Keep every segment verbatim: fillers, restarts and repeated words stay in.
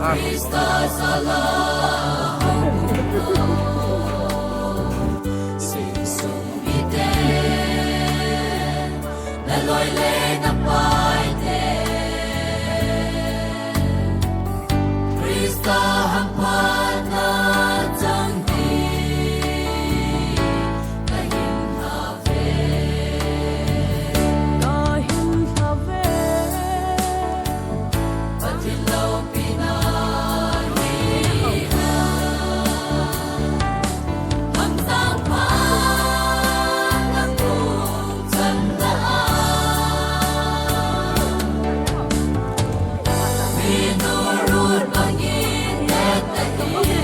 Krista jal a hung u, insung mite, na loi le na paite, Krista hamphatna chang hi ka hin Kahin lhave. Pathen loupina hi a, hamtang pha na kung chan la a, mi nu rut bangin na ta hi.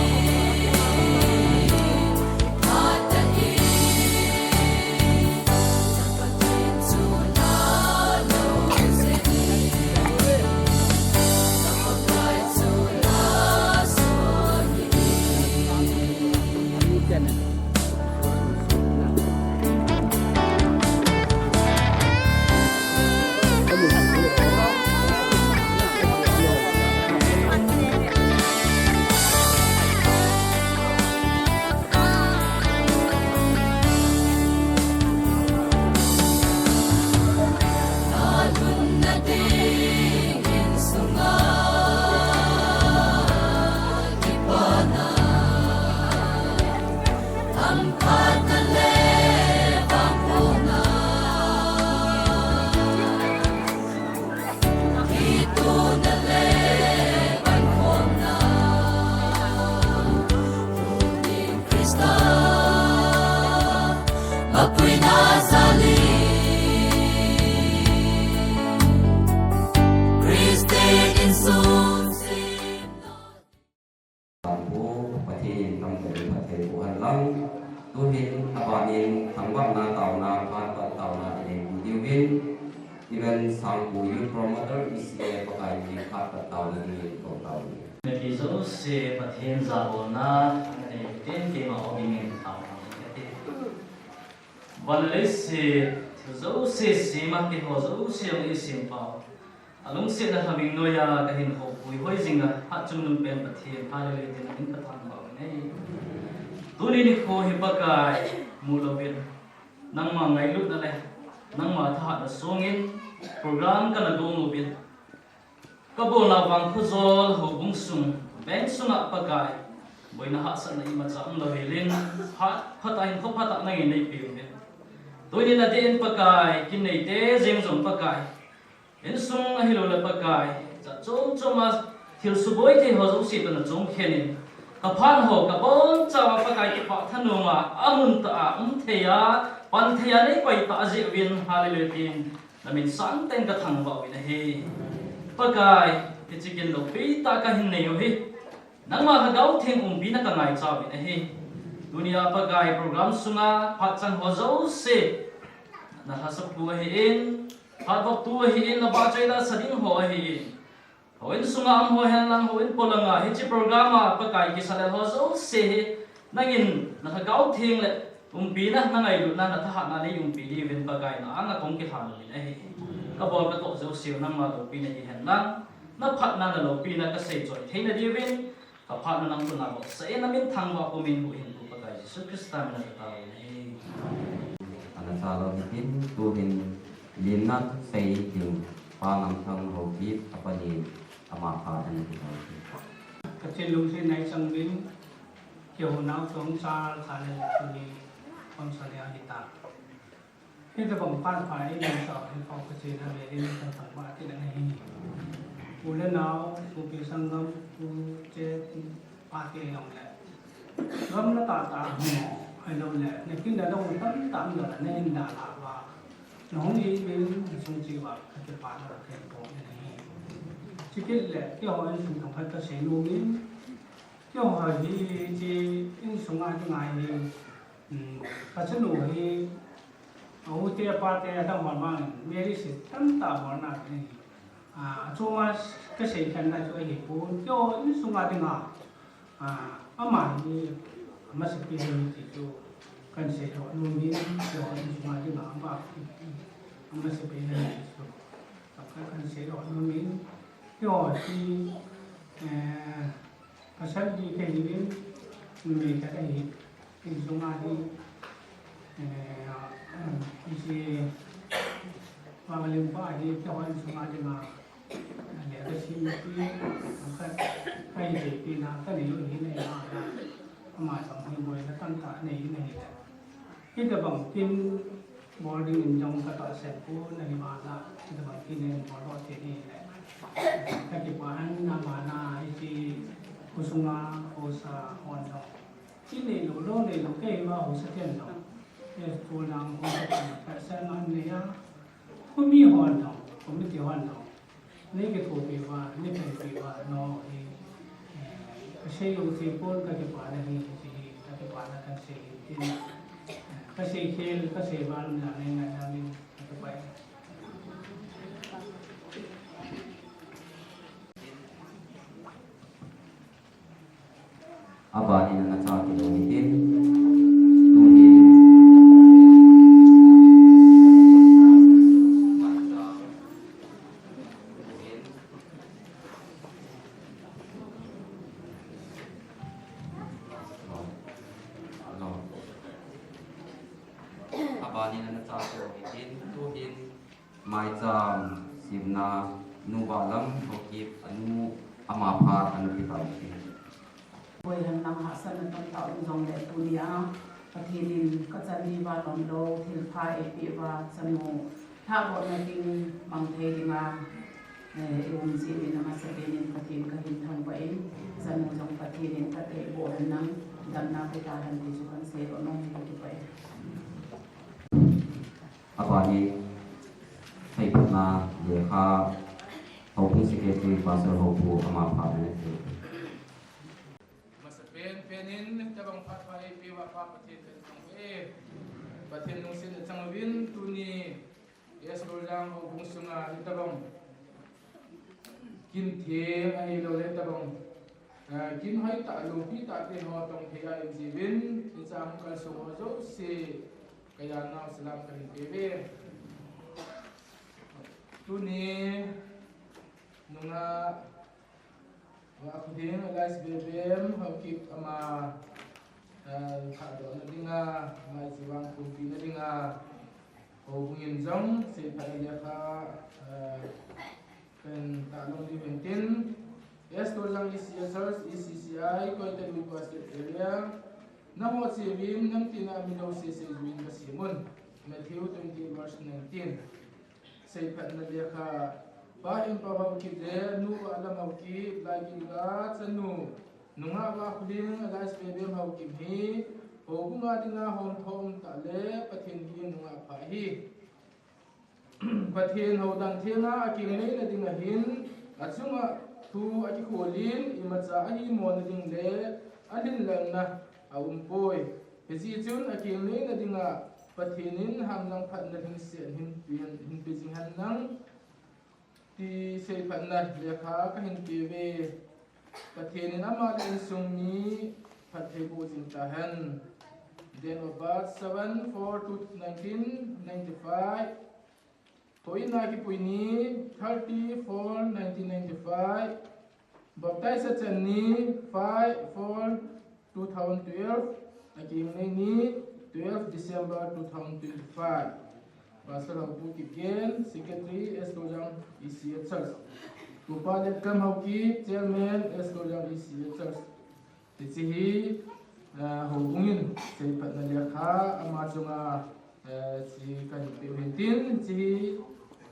Krista, mapuina jal in, Christian insung sim. Pathen in tamtah in phatthei boh hen lang. Tuhin aban in thangvahna taona, phat taona, i nei diu vin. Even Sangpu Youth Promoter, E C A, Pakai min in phat taona dingin kou tao uve. Mipi jouse Pathen jabolna, ana nei u hitin keima o dingin taona ding kati. Van le leiset, thil jouse sema, keiho jouse jong eisempau. Alungsetna lhaming noiya kahin houpui hoi jinga, hatchungnung pen Pathen, Hallelujah, tin namin kathangvah u ahi. Tuni nikho hi Pakai, mu louvin, nangma ngailutna le nangma thahatna songin program kana gong uvin, kabolna vang khojol houbung sung, veng sunga Pakai, boina hahsatna imacha umlou helin, phat phatah in, kho phatah nangin neipeh uvin. Tunin adeh in Pakai, kin neite jeng jong Pakai, insung ahilouleh Pakai, jat chom choma thil suboi thei ho jouse toh nachom khen in, kaphat ho, kabonchauva Pakai kipah thanom a, amun tah a um thei a, pan thei a neipai tah jeh uvin, Hallelujah tin, namin sangtah in kathangvah uvin ahi. Pakai, hiche kin loupi tah kahin nei u hi, nangma Lhagao Theng umpina kangaicha uvin ahi. Tunia Pakai program sunga phat chang ho jouse, nalhasaptu ahin, phat voptu ahin, navahchoi lahsa ding ho ahin, houin sunga um ho henlang, houin polanga hiche program a Pakai kisalel ho jouse hi, nangin naLhagao Theng le umpina, nangailutna, nathahatna neiumpi diuvin Pakai na anga kong kilhan uvin ahi. Kabol katoh jouseu nangma loupina hihen lang, naphatna naloupina kasei choi theina diuvin, kaphatna nangkhut na vopsah in, namin thangvah pumin huhhingpu Pakai Jesu Christa mina katao uve. Ana chalou hitin, tuhin limna thusei ding Pa Ngamthang Haokip, apa ni ama kha ana kitao. Kachin lungset nai chang uvin, keiho nao chong chal chal le tuni khonsa le ahitai. Hitabang phat pha eina sa hi kho kachena velin kathangvah kit ahi. U le nao, sopi sanggam, u che, pate jong le, gamla tahtah ho, ahilouleh nakin nadong tamtah umlou le nahin dalhah uva, nahung imin nasung cheh uva kakipana kahin phong in ahi. Chukit le keiho insung thangvah kasei nomin, keiho hi hiche insunga dinga hi, um, kachanu hi, a u te a pa te adang hon vangin marriage tamtah bolna ahi. A, achoma kasei khenna chu ahipon, keiho insunga dinga, a, ama hi amasapen ahi ti chu kahin seidoh nomin, keiho insunga dinga ama, amasapen ahi ti chu kahin seidoh nomin, keiho hi Eh, pasal hi kahi in, numei khat ahi, insung a hi, eh, hiche, Vanglim pa hi, keiho insung a dinga, eh, le kasim pi, ka, kahi pi na, kanei u hi nei a, ama jong hi boina tamtah nei in ahi le. Hitobang kin boarding in jong katahsan pon ahi vanga, hitobang kin in bol lou thei ahile. Kakipah in ama na hiche khosunga haosa hon jong. Kin neilou, lou neilou kei uva haosa ten jong. Yes, pu nang haosa ten jong. Tahsan anei a. Khomi hon jong, committee hon jong. Nei kithopi uva, nei panpi uva, no, hi, eh, kasei lou thei pon kakipana hi, hi, hi, kakipana kasei hi, tin, eh, kasei khel, kasei val, na, nei, nei, na, nei, kakipah. Abanin ana cha kilou hitin, tuhin, abanin ana cha kilou hitin, tuhin, Maicham simna, Nu Valam Haokip anu ama phat ana pe tauve. Boi hen lang hahsatna tamtah um jongle tunia Pathen in kachanu vallom lou thilpha eipeh uva chanu lhahdohna ding mang thei dinga, eh, i um jeh uvin amasapen in Pathen kahin thangvah in, chanu jong Pathen in phatthei boh hen lang, damna pe tahen ti chu kahin seidoh nom e, kakipah e. Abanin, seiphatna lekha, Houbung Secretary Pastor Houpu ama phat ana pe. Masapen pen in, tabang phat pha eipeh uva Pa Pathen kahin thangvah e. Pathen lungset nachang uvin, tuni, Yes, Lorjang Houbung sunga, hitabang. Kin theng ahilou le tabang, eh, kin hoitah, loupi tah te ho tong thei a um jeh uvin, hiche a hung kalsong ho jouse, kajanau salam kahin pe uve. Tuni, nungah, Vahkhohing Alice Bebem Haokip ama, eh, lhahdohna dinga, ama ichi vang pumpina dinga, houbung in jong, seiphatna lekha, eh, Pen ta long di pen tin, Yes, Lorjang E C A Church, E C C I, Koitadui Pastorate Area, nangho chevin, nangtina milou sese juin kasem un. Matthew twenty verse nineteen. Seiphatna lekha, Pa Hempa Haokip le, Nu Valam Haokip, Laikinga chanu, nungah Vahkhohing Alice Bebem Haokip hi, houbung a dinga hom thom tah le, Pathen gin nungah pha ahi. Pathen hou dang thenga akeng neina dinga hin, achunga thu akikhol in, imacha ahimona ding le alhinlelna aumpoi. Hijeh chun akeng neina dinga Pathen in hamlang phatna lhingset hin pe, hin pe jing hen lang ti seiphatna lekha kahin pe uve. Pathen in ama le insung mi phatthei boh jing tahen. Date of birth seven four nineteen ninety-five. Thohna kipui ni thirty four nineteen ninety-five. Baptize achan ni five four two thousand twelve. Akeng nei ni twelve December two thousand twenty-five. Pastor Haopu Kipgen, Secretary, S Lorjang E C A Church. Upa Letkam Haokip, Chairman, S Lorjang E C A Church. Hiche hi, eh, houbung in seiphatna lekha ama chunga, eh, hiche kahin pe u hin tin, hiche hi,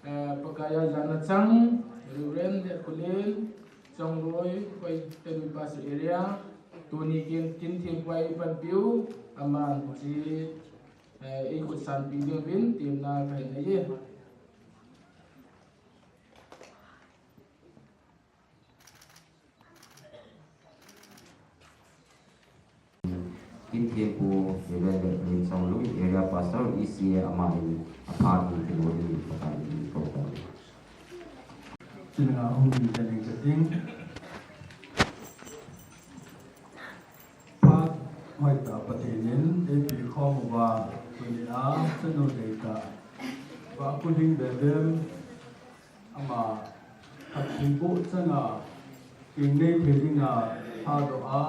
eh, Pakai a jana chang, Reverend Letkholen Chongloi, Koitadui Pastorate Area, tuni kin, kin theng poi panpiu, aman hiche, eh, eikhut sanpi ding uvin, temna kahin nei e. Kin theng pu, Reverend Lim Chongloi, Area Pastor, E C A, aman aphat in kilo ding Pakai in kou tauve. Chulanga hung ding kating. Phat hoitah Pathen in eipe khom uva, tunia chanu deitah Vahkhohing Bebem ama phatthei boh changa Ing nei thei dinga thadoh a,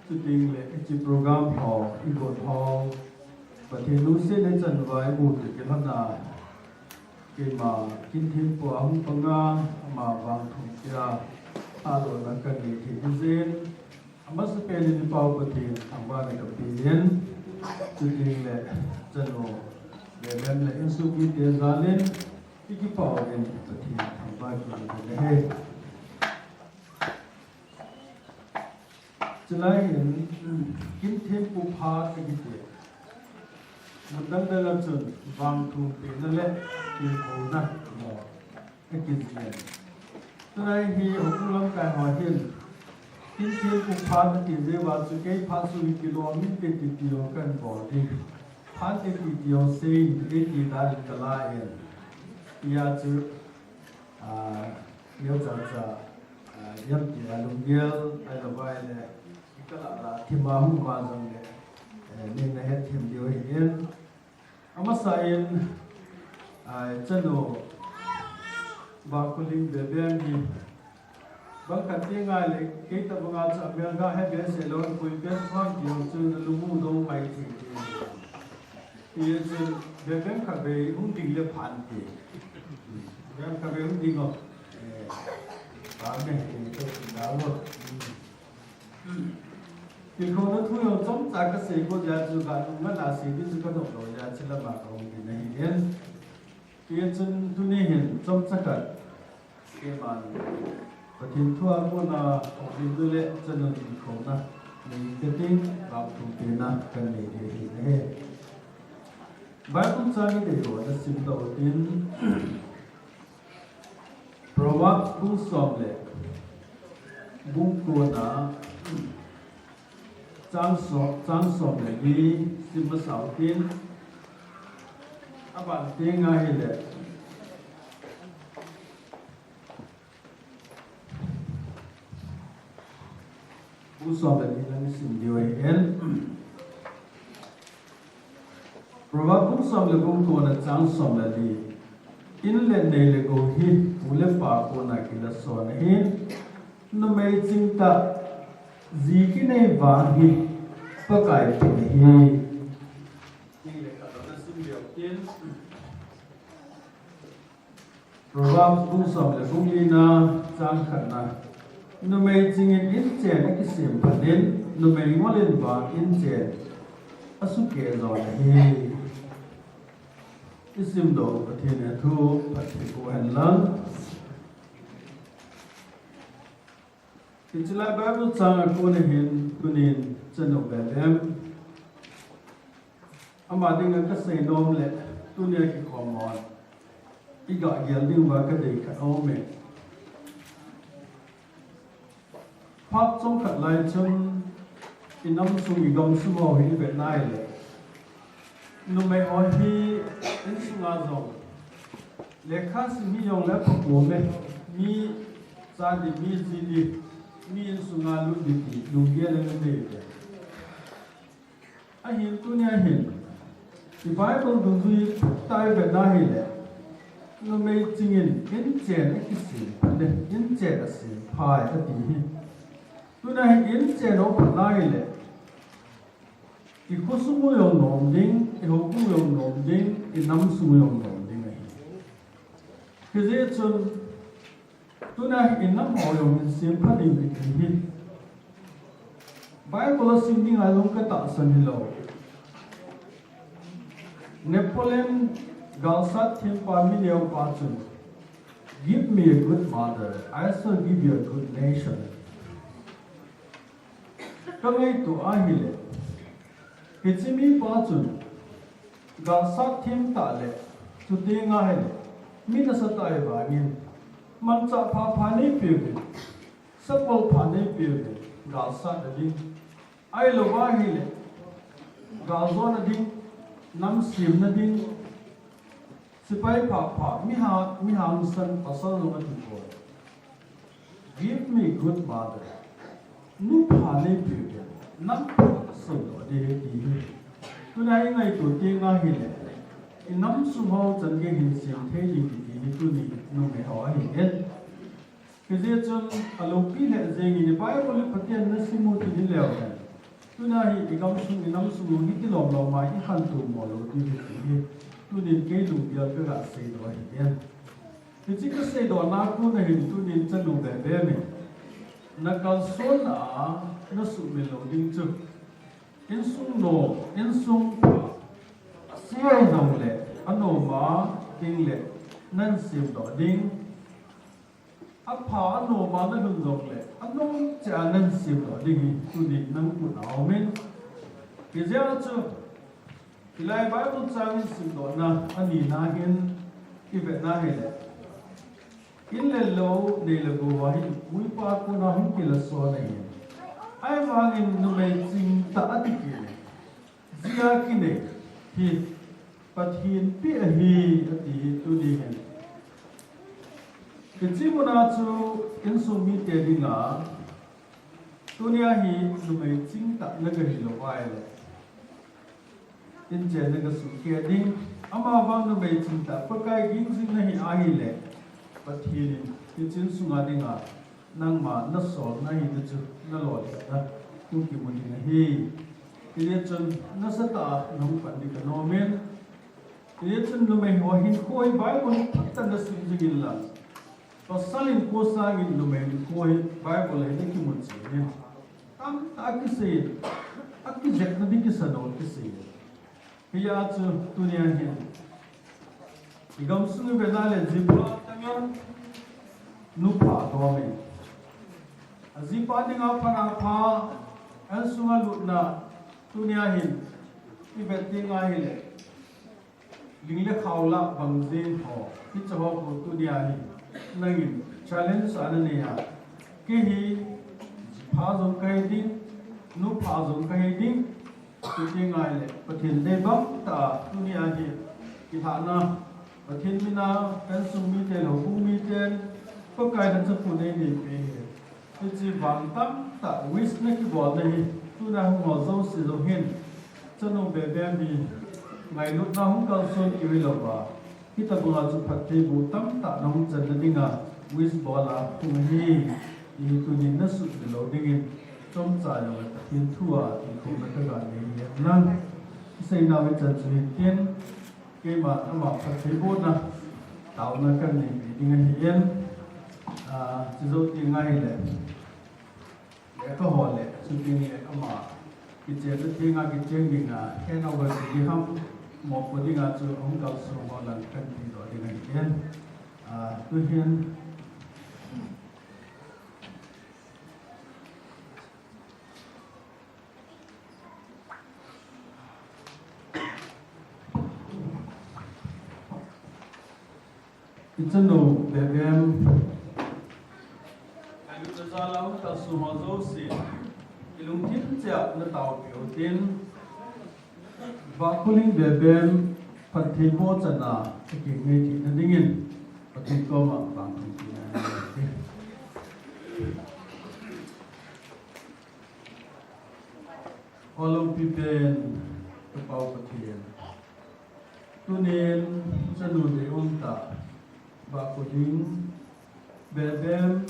chuteng le hiche program ho, igot ho, Pathen lungsetna chan uva imu toh kilhon a, keima Kinthenpu a hung panga, ama vang thum tia thadohna kanei thei ding jeh in, amasapen in i Pa u Pathen thangvahna kapen, chuteng le chanu, Reverend le insung mite jal in, i kipa uvin Pathen thangvah kapen ahi. Chulai hin, Kinthenpu phat akiti. Mun dang dang a chun vang thum pehna le tilkhouna mo akijih in. Chulai hi houbung lamkai ho hin, Kinthenpu phat ati jeh uva chu kei phat sung hi kilom inte titi ho kahin bol ding. Phat titi ho sei inte ti dan in kala in. Hijeh chun, ah, neocha cha, ah, ipi ti a lunggel, ahilou vai le, kala la, thim a hung uva jong le, eh, nin na het thim diu ahin. Amasa in, ah, chanu, Bah Kholing Bebeng hi, bang khat ti ngai le, kei tabang a cha mel ga he behseh lou, pui pen phan ti ho chu na lung u dong mai thei ti. Hijeh chun, Bebeng khatvei hung ding le phan ti. Bebeng khatvei hung ding o. Eh, phan ne, eh, to, na lo. Tilkhouna thu jong chomcha kasei got jeh chun, kanung ngana sei ding chu kadoh lou jeh chun, lama kahung ding ahin. Hijeh chun tuni hin chomcha khat, keiman Pathen thu a kona houlim nu le chanu tilkhouna nei kating, vang thum pehna kanei ding ahi. Bible chang idei lou na sim tau tin, Proverbs bung som le bung ko na chang som, chang som le li sim masa u tin, aban tenga hile, bung som le li na sim diu ahin. Proverbs bung som le bung ko na chang som le li. In le nei le gou hi pu le pa kona kilason ahin. Numei chingtah ji kinei vang hi Pakai pen ahi. In le ka na sim diu tin. Proverbs bung som le bung li na chang khat na. Numei chingin inchen akisem phat in, numei ngolin vang inchen asukeh jon ahi. Isim doh Pathen in athu phatthei boh hen lang. Hiche lai Bible chang a kona hin tunin chanu Bebeng, ama dinga kasei nom le, tunia kikhom hon iga gel diuva kadei khat aume. Phat chomkhat lai chun inam sung igam sung ho hi ivet nai le, numei ho hi insunga jong lekha sim hi jong le pha pome, mi cha di, mi ji di, mi insunga lut di ti lunggel le nei ve. Ahin tunia hin, i Bible dungjui tah ivet na hile, numei chingin inchen akisem phat le, inchen asem phai ati hi. Tunia hin inchen aum phat na hile, i khosung u jong nom ding, i houbung u jong nom ding, i nam sung u jong nom ding ahi. Hijeh chun, tunia hi inam ho jong insem phat ding kiti hi Bible a sim dinga jong katahsan hilou. Napoleon galsat thempa mi neo pa chun, "Give me a good mother, I shall give you a good nation." Kangaito ahile, hiche mipa chun galsat them tah le, chuteng ahile, mi nasatah ahivangin, manchah phapha neipeuvin, sakol pha neipeuvin, galsatna ding, ahilou ahile, galjona ding, nam semna ding, sepai phapha, miha, mihangsan pasal jong ati poi. "Give me good mother." Nu pha neipeuvin, nam pha seidoh ding ahi ti hi. Tunia ingaito teng ahile, inam sung ho chan gei hin sem thei ding kiti hi tuni numei ho ahin. Hijeh chun aloupi lheh jengin, Bible le Pathen nasim u ti hileu hen. Tuna hi igamsung inamsung u hiti lom lom a ikhantou mo lou diu hi ti hi. Tunin kei lunggel kaga seidoh ahi. Hiche kaseidohna a kon ahin tunin chanu Bebem in nakalsonna a nasuhmil lou ding chu, insung nom, insung pha, ase hijongle anom a ding le nahin semdoh ding. Apha anom a nalhun jongle anom cheh a nahin semdoh ding hi tunin nang khut a aumin. Hijeh a chu hilai Bible chang in simdohna anina hin ivetna hile, in le lou, nei le gou a hin pu le pa a kona hung kilason ahi. Ahivangin numei chingtah ati kit le, jia kinei hi Pathen peh ahi ati hi tuni hin. Hiche muna chu insung mite dinga tunia hi numei chingtah nagahi lou ahile, in chenna gasuhkeh ding, amavang numei chingtah Pakai ging jing nahi ahile, Pathen in hiche insunga dinga nangma nasolna hina chu nalolhinna hung kimu ding ahi. Hijeh chun nasatah a nahung pan ding kanomin. Hijeh chun numei ho hinkho hi Bible hi phatah a nasim jingin lang, pasal hinkho sangin numei hinkho hi Bible a hi nakimu cheh in. Tamtah akisei, akijepna ding kisanou kisei. Hijeh a chu tunia hin igamsung ivetna le jipa tangin nupha dom e. Ajipa dinga phatna pha, insunga lutna tunia hin ivet ding ahile, ling le khao lah bang jeng ho, hiche ho khu tunia hin nangin challenge ananei a, kei hi jipha jong kahi ding, nupha jong kahi ding, chuti ngai le Pathen dei bang tah a tunia hi kilhahna, Pathen mina insung mite le houbung miten Pakai na chapang neinei peh hi. Hiche vang tamtah wish nakibolna hi tuna hung ho jouse jong hin chanu Bebem hi ngailutna hung kalson kit hilouva, hitobanga chu phattheiboh tamtah nahung channa dinga wish bol a hung ahi, ti hi tunin nasuhmil lou dingin chomcha jongle Pathen thu a tilkhouna kaga nei ahi. Nang, iseinau ichan chu hitin, keiman ama phattheibohna taona kanei ding ahin, ah, chujou teng ahile lekha ho le, chuteng le ama kichenna thenga kicheng dinga handover ti ding ham, mopo dinga chu ahung kalsong ho lang kantidoh ding ahin, ah, tuhin ichanu Bebem, kalu chajal a hung kalsong ho jouse, ilungthim cheh a nataopeh utin, Vahkholing Bebem phattheiboh channa akingaitheina dingin Pathen koma vangpha tina ahi. O loupi pen Kapau Pathen, tunin chanu deium tah Vahkholing Bebem,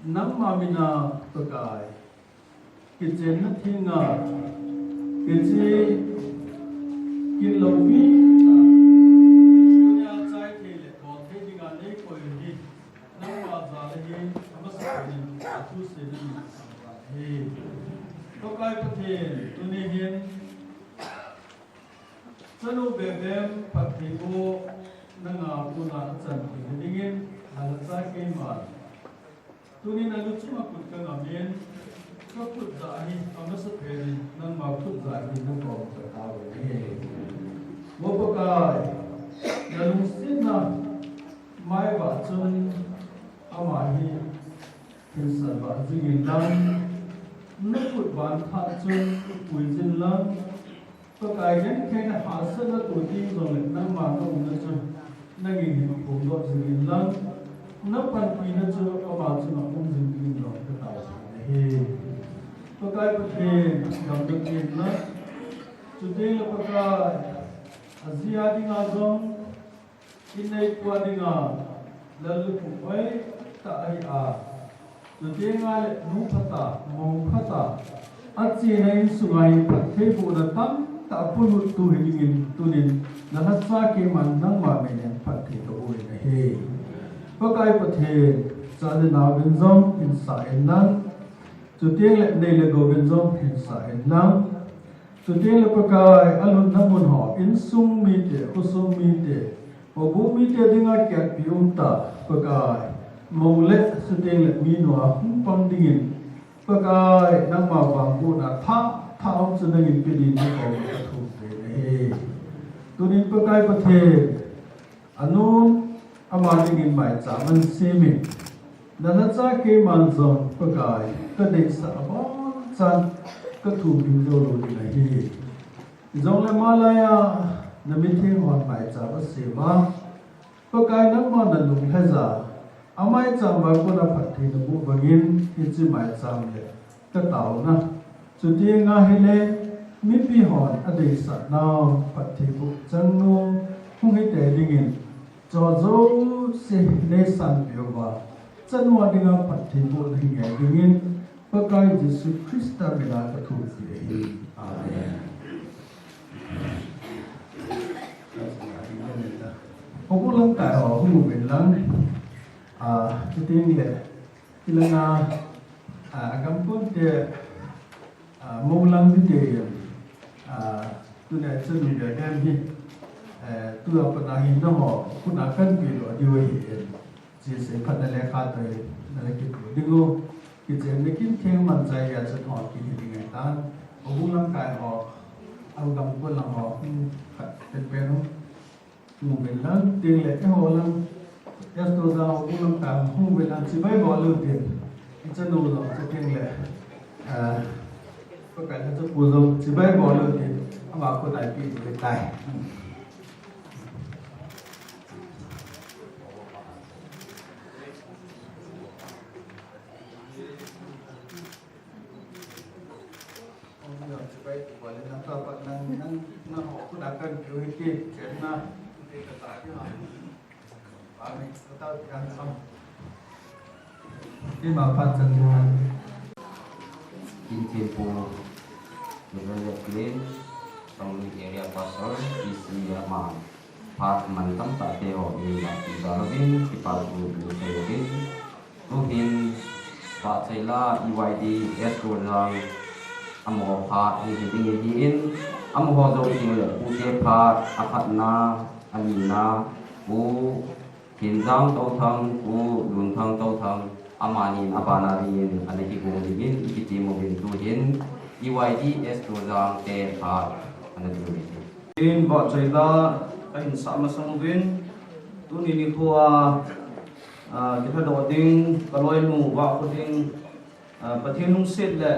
nangma mina Pakai, kichenna thenga, kiche kinlou mi tah, tunia chai thei le bol thei dinga neikoi hi, nangma jal ahi, amasapen in athuseina min kasang tahi. Pakai Pathen, tuni hin chanu Bebem phattheiboh nanga kona achan theina dingin, nalhacha keiman tunin nalu chunga khut kangamin, kakhut jah hi amasapen in nangma khut jah hi nakoma katao uve. O Pakai, nalungsetna maivah chun ama hi hinsalvah jingin lang, nakhut vangthah chun pui jingin lang, Pakai, gentheina hahsatna toh ding jongle nangma naumna chu nangin hin phongdoh jingin lang, napanpina chu ama chunga um jing dingin jong katao ahi. Pakai Pathen, damna tenna, chutengle Pakai, ajia dinga jong, inneipa dinga, lallukhuh oi, tah ahi a, chuteng le nu phatah, mou phatah, achena insunga hi phattheibohna tamtah apuilut tu hi dingin tunin nalhacha keiman nangma min in phatthei kaboh in ahi. Pakai Pathen, cha le nauvin jong hinsah in lang, chuteng le nei le gouvin jong hinsah in lang, chuteng le Pakai, alhunna mun ho, insung mite, khosung mite, houbung mite dinga kiatpi umtah, Pakai, mou le chuteng le minu a hung pang dingin, Pakai, nangma vangbohna thah, thah um chu nangin pe ding in kathum peh in ahi. Tunin Pakai Pathen, anun ama dingin maicham ahin semin, nalhacha keiman jong Pakai, kadeisah abonchan kathum ding joulou ding ahi. Hijongle malaiya namitheng hon maicham asem a, Pakai, nangma nalunglhaiya, amaicham a kona phatthei naboh bangin hiche maicham le kataona, chuteng ahile mipi hon adeisah nau phattheiboh changnu hung hitei dingin, chujouse neisanpeh uva, chanu a dinga phattheibohna hi ngai dingin, Pakai Jesu Christa mina kathum peh ahi. Amen. Houbung lamkai ho hung uvin lang, ah, chuteng le, hilanga, ah, agam konte, ah, mou lang mite, ah, tuna chanu Bebem hi, eh, tua pat a hin nangho khut a kahin pelou diu ahi. Hiche seiphatna lekha toh nala kipu diu. Kichenna kintheng manchah a chun ho kihi ding ahitan. Houbung lamkai ho, agam kon lang ho, hmm, khat pen pen u. Hung uvin lang, chuteng le eiho lang, Esther jang houbung lamkai ho hung uvin lang, chibai bol u hitin. Ichanu jong chuteng le, ah, Pakai lhachapu jong chibai bol u hitin. Ama khut a ipi diu ahitai. Ima phat chan. Kinthempu, Reverend Lin, Sangli Area Pastor, E C ama. Phat mantam tah te ho in la pi jal uvin, kipa thu bu thei uvin. Tuhin, Vahchoila E Y D S Tour jang amaho phat hi hi ding hi in, amaho jong ding le pute phat, akhatna, anina, Pu Thinjang Touthang, Pu Lunthang Touthang, amani in abana dingin ana kigong dingin, i kitem uvin tuhin, E Y D S Tour jang te phat ana ding uvin. In Vahchoila kahin sah masang uvin, tuni nikho a, ah, kilhadoh ding, kaloinu Vahkhoding, ah, Pathen lungset le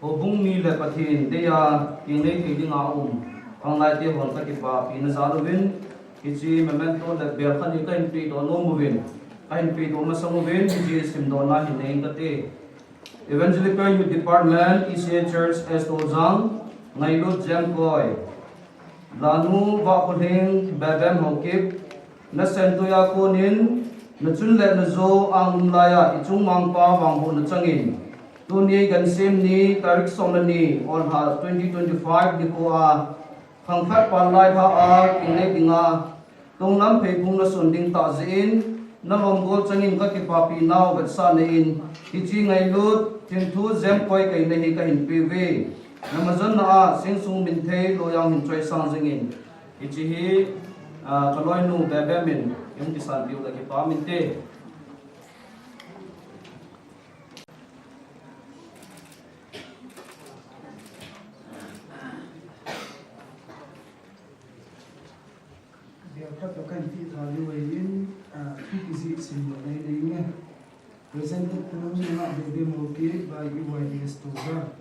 houbung mi le Pathen deiya kinei thei dinga um, khanglai te hon kakipapina jal uvin, hiche memento le bel khat hi kahin pedoh nom uvin, kahin pedoh masang uvin, hiche simdohna hin nei inge kati. Evangelical Youth Department, E C A Church, S Toujang, Ngailut Jemkoi. Lanu Vahkholheng Bebem Haokip, nasen tuiya konin, nachun le najo a um laiya, ichung mangpa vangbohna changin, tuni Gansem ni tarik som le ni, Olha twenty twenty-five nikho a, khangkhat pal lai tha a, kinei dinga, Tonglam pheiphung nason ding tah jeh in, nalom gol changin kakipapi nau vetsahna in, hiche Ngailut, Thingthu Jemkoi kaina hi kahin peuve. Namajonna a, Singsung Minthei, Loyang hin choisang jingin. Hiche hi, ah, kaloinu Bebem in, hung kisan peh u le kipa um inte. Bel khat toh kahin peh tha diu ahin, ah, thu kijih simdoh nei inge. Presented to Nanga Bebe Moki by E Y D S Toga.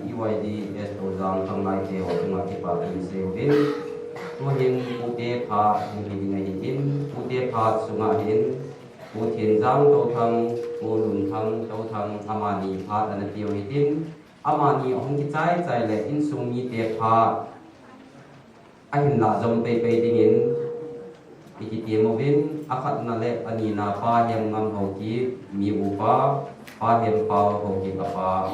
E Y D S Tozang Thanglaite ho chunga kipathu sei uvin. Tuhin pute phat hung hi ding ahin, pute phat sunga hin Pu Thinjang Touthang, Pu Lunthang Touthang, amani phat ana tiu hitin, amani ahung kichai chai le insung mite phat ahin lah jom pei pei dingin i kitem uvin, akhatna le anina Pa Hemngam Haokip, mi upa, Pa Hempau Haokip apa.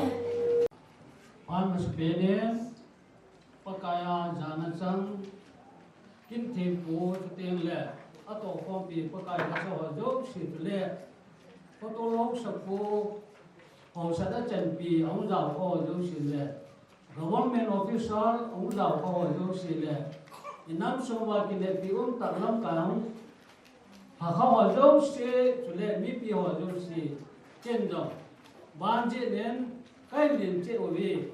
Phat masapen in, Pakai a jana chang, kin thempu chuteng le, atohkhompi Pakai lhacha ho jouse chule, photo lou sakhu, haosat a chanpi, ahung jao ho jouse le, government official, ahung jao ho jouse le, i nam sung uva kineppi um tah lamkai hung, Hakha ho jouse, chule mipi ho jouse, ken jong, banjeh nen, kahin len cheh uve.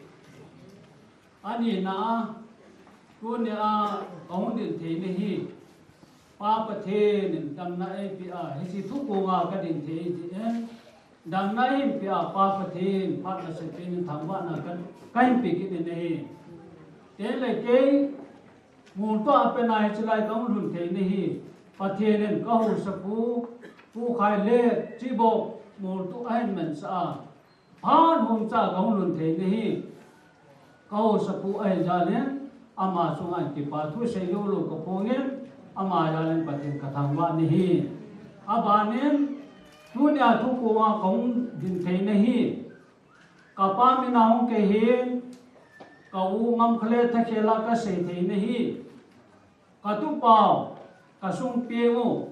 Anina a, tunia kahung ding theina hi, Pa Pathen in damna eipeh a, hiche thukonga kading thei jeh in, damna eipeh a, Pa Pathen, phat masapen in thangvahna ka, kahin pe kit in ahi. Tengle kei, Moltoh a pen a hiche lai kahung lhun theina hi, Pathen in kahaosapu, Pu Khailet, Chibok, moltoh ahin mansah a, phat hom cha kahung lhun theina hi, kahaosapu ahi jal in, ama chunga kipa thu seilou lou kaphongin, ama jal in Pathen kathangvah in ahi. Abanin, tunia thukonga kahung ding theina hi, kapa mina hung kei hin, ka u Ngamkhale Thakhel a kasei theina hi, katupau, kasung peng u,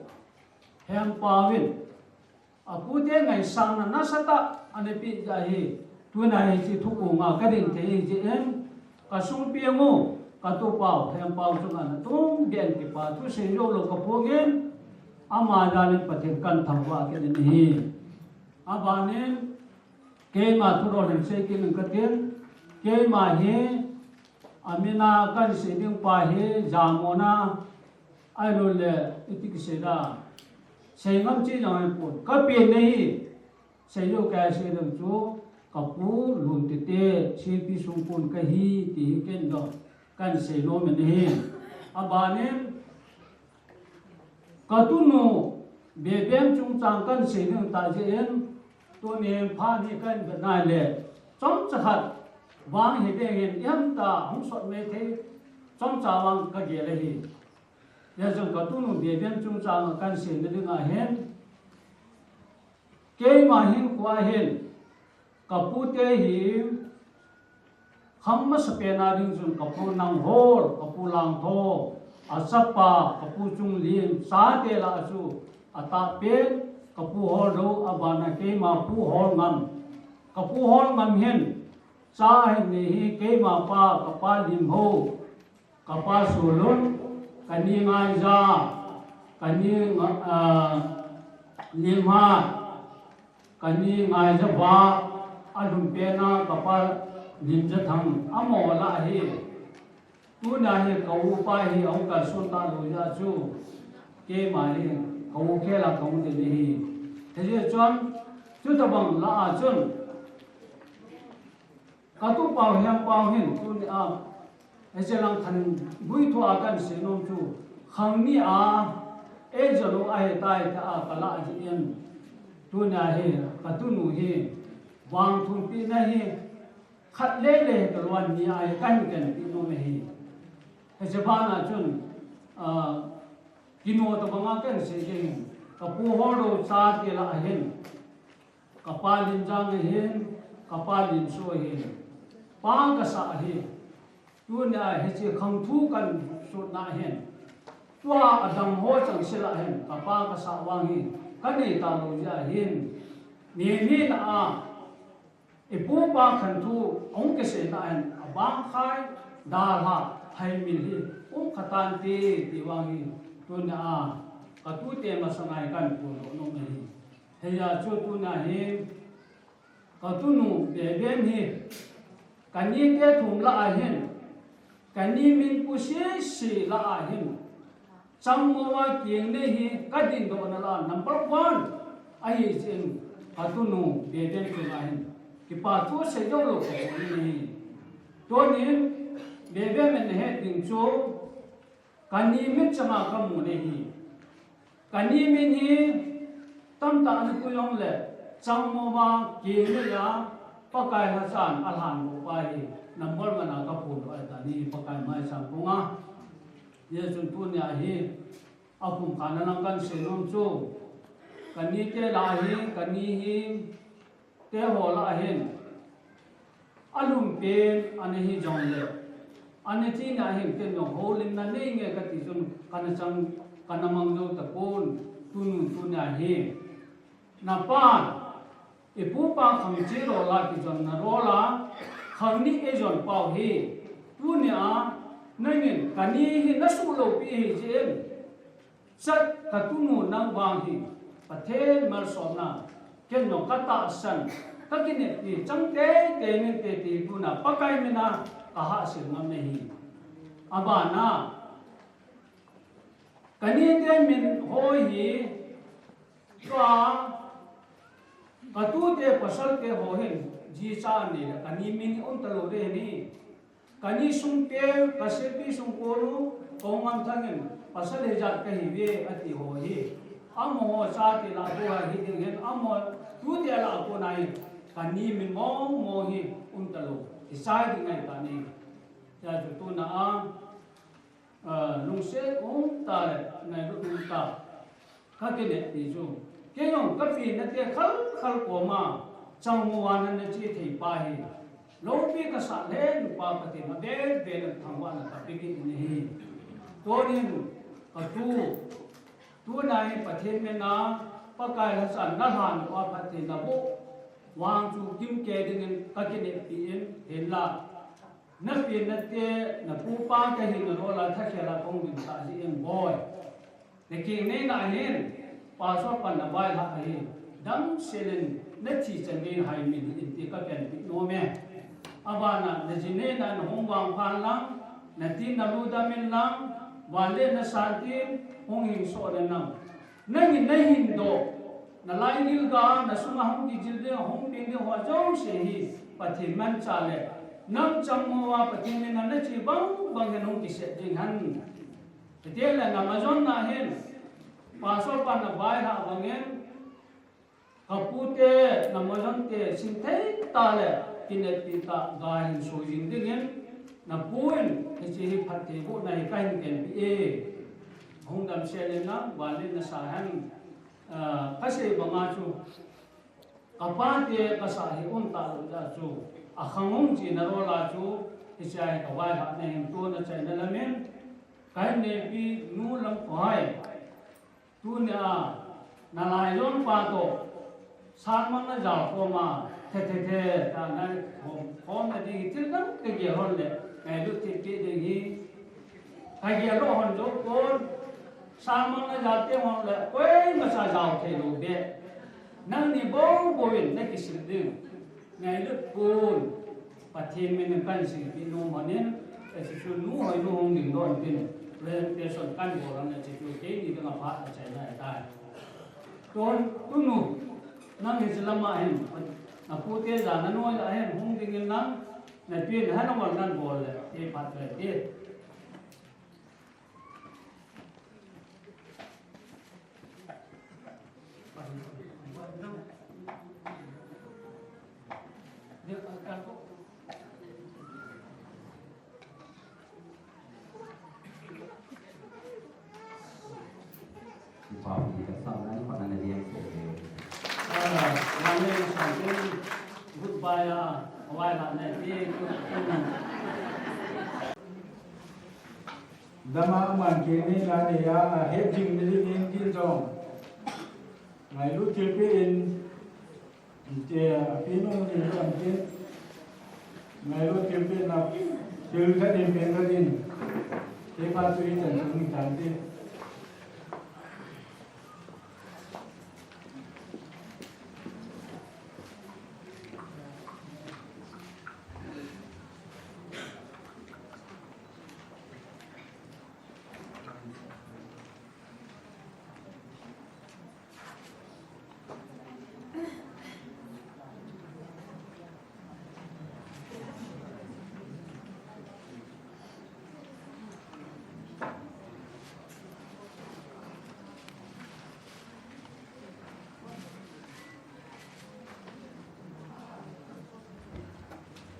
Hempau in, apute ngaisangna nasatah ana peh jeh hi, tunia hiche thukonga kading thei jeh in, kasung peng u, katupau, Hempau chunga natungbeh in kipa thu seilou lou kaphongin, ama jal in Pathen kathangvah kit in ahi. Abanin, keima thudol hin sei kit ing katin, keima hi, amina kahin sei ding pa hi, Jamona, ahiloule, iti kisei da, seingam cheh jong ahipon, kapen na hi, seilou kasei ding chu, kapu Luntete, C P sung kon kahi, ti hi ken jong, kahin sei nom in ahi. Abanin, katunu, Beben chungchang kahin sei ding tah jeh in, tunin phat hi kahin vet nai le, chomcha khat, vang hi ding hin, iham ta, hung sot mei thei, chomcha vang kagel ahi. Hijeh chun katunu Beben chungchang kahin seina dinga hin, keima hinkhoa hin, kapute hi, khang masapen a ding chun kapu Nanghol, kapu Langtho, achapa, kapu Chunglim, chate lah a chu atahpen, kapu Holdou, abana keima pu Holngam, kapu Holngam hin, cha ahin nei hi, keima pa, kapa Limhou, kapa Solun, kani Ngaija, kani, ah, Limhat, kani Ngaijava, alhumpen a kapa Limjathang, amaho lah hi, tunia hi ka upa hi ahung kalson talou jeh a chu, keima hi, ka u khel a kahung ding ahi. Hijeh chun, chutobang lah a chun, katupau Hempau hin, tunia, hiche lang thanbui thua kahin sei nom chu, khang ni a, eijalou ahitai tia kalah jeh in, tunia hi, katunu hi, vangthumpehna hi, khat lele hi kaloi ni a hi kahin genpeh nom ahi. Hiche bana chun, ah, kino tobanga kahin sei ding, kapu Holdou chate lah a hin, kapa Limjang ahin, kapa Limso ahin, pang kasah ahi. Tunia hiche khang thu kahin sutna ahin, tua adang ho changseh lah a hin, kapa kasah vang hi, kanei talou jeh a hin, nini na a, ipu ipa khang thu ahung kiseina a hin, abang khai, dalha, haimil hi, um kha tante, ti vang hi, tunia, katute masanga hi kahin phondoh nom ahi. Hijeh a chu tunia hi, katunu Beben hi, kanite thum lah a hin, kani minpu sese lah a hin, changmouva keng nei hi, kadindohna lah a number one ahi jeh in, katunu Beben chunga hin, kipa thu seilou lou kaphongin ahi. Tunin, veve min het ding chu, kani min changa kamu nei hi. Kani min hi, tamtah ni pui jong le, chang mo ma, ki ni ya, Pakai na chan, alhan mo pa hi, number one a kapu lo ai ta ni, Pakai mai chang ko nga. Ye chun tunia hi, akum khana lang kan se nom chu, kani te la hi, kani hi, te ho la hin, alum pen, ana hi jong le. Ana ti na hin ken jong holim na nei nge kati chun kana chang, kana mang jo ta pon, tunu tunia hi. Na pan, ipu pa khang chi ro la ki jon na ro la, khang ni e jon pau hi. Tunia, nangin kani hi na su lo pi hi jin. Chat ka tunu nang vang hi, Pathen malsomna, ken jong ka tahsan, ka kineppi chang teitei min te ti tuna Pakai mina ka hahsel ngam nei hi. Abana, kani te min hoi hi, ka, ka tute pasal te ho hin, ji cha ni le, kani min um ta lo de ni. Kani sung pen, ka silpi sung konu, kong ngam thangin, pasal hijat ka hi ve, ati ho hi. Amaho chate la ko hi ding hin, amaho tute la ko na hi, kani min mong mong hi, um ta lo, kisai ding ngai ta ni. Cha chu tuna a, ah, lungset um ta le, nai ru um ta. Ka kineppi chu. Kei jong ka pi na te khal khal koma, chang mo wa na na chi thei pa hi. Lopi ka sa le nu pa Pathen a be be na thang wa na ka pi ki ni hi. Tunin ka tu, tuna hi Pathen mina, Pakai la sa na han wa Pathen na bo. Wang chu kim ke dingin ka kineppi in, hin la. Na pi na te, na pu pa te hin na ro la tha khela kong ding sa ji eng boi. Na ki nei na hin, pastor pan na vai la hin. Dam selin, na thi chan ding hai min in ti ka pen pi no me. Abana, na ji nei na na hong wang phan lang, na ti na lu dam in lang, wa le na san tin, hong hing so na nang. Nangin na hin do, na lai gilga, na sunga hung kijil ding, hung ping ding, ho jong se hi, Pathen mancha le. Nang chang mo a Pathen le na na chi bang, bang hin hung kiset ding han. Pathen le na majon na hin, pastor pan na vai ha bang hin, ka pu te, na majon te, sin thei ta le, kineppi ta, ga hin so jing ding hin, na pu in, hichi hi phat thei bu na hi ka hin ken pi e. Hung dam se le na, wa le na sa han, Ah, ka sei banga chu, ka pa te ka sa hi um ta lo ja chu, a khang hung chi na ro la chu, hi cha hi ka vai ha na hin tu na chai na lamin, ka hin ne pi nu lam ko hai. Tunia, na lai jong pa to, Sang mang na jao koma, the, the, the, ta na khom, khom na ding hi thil dang ka gel hon le, ngailut thil pi ding hi. Ka gel lo hon jo kon, sang mang na jao te hon le, koima cha jao thei lo be. Nang ni bou bou in na kisil ding. Ngailut kon. Pathen min in kan silpi nom hon in, hiche chu nu hoi nu hung ding don tin, presentation kan bol hon hiche chu keini dinga phat achaina ahitai. Tun, tunu, nang hiche lama hin, na pu te ja na noi a hin hung ding in nang, na tui in hana wal nan bol le, te phat le te. Goodbye, ah, why not? Dama man ke ni la ni ya, a het jing ni ni kin jong. Ngailut thilpi in, te, a pi nung ni lo an tin. Ngailut thilpi na, thil khat in pen khat in. Te pa tu in tan sung ni tan te.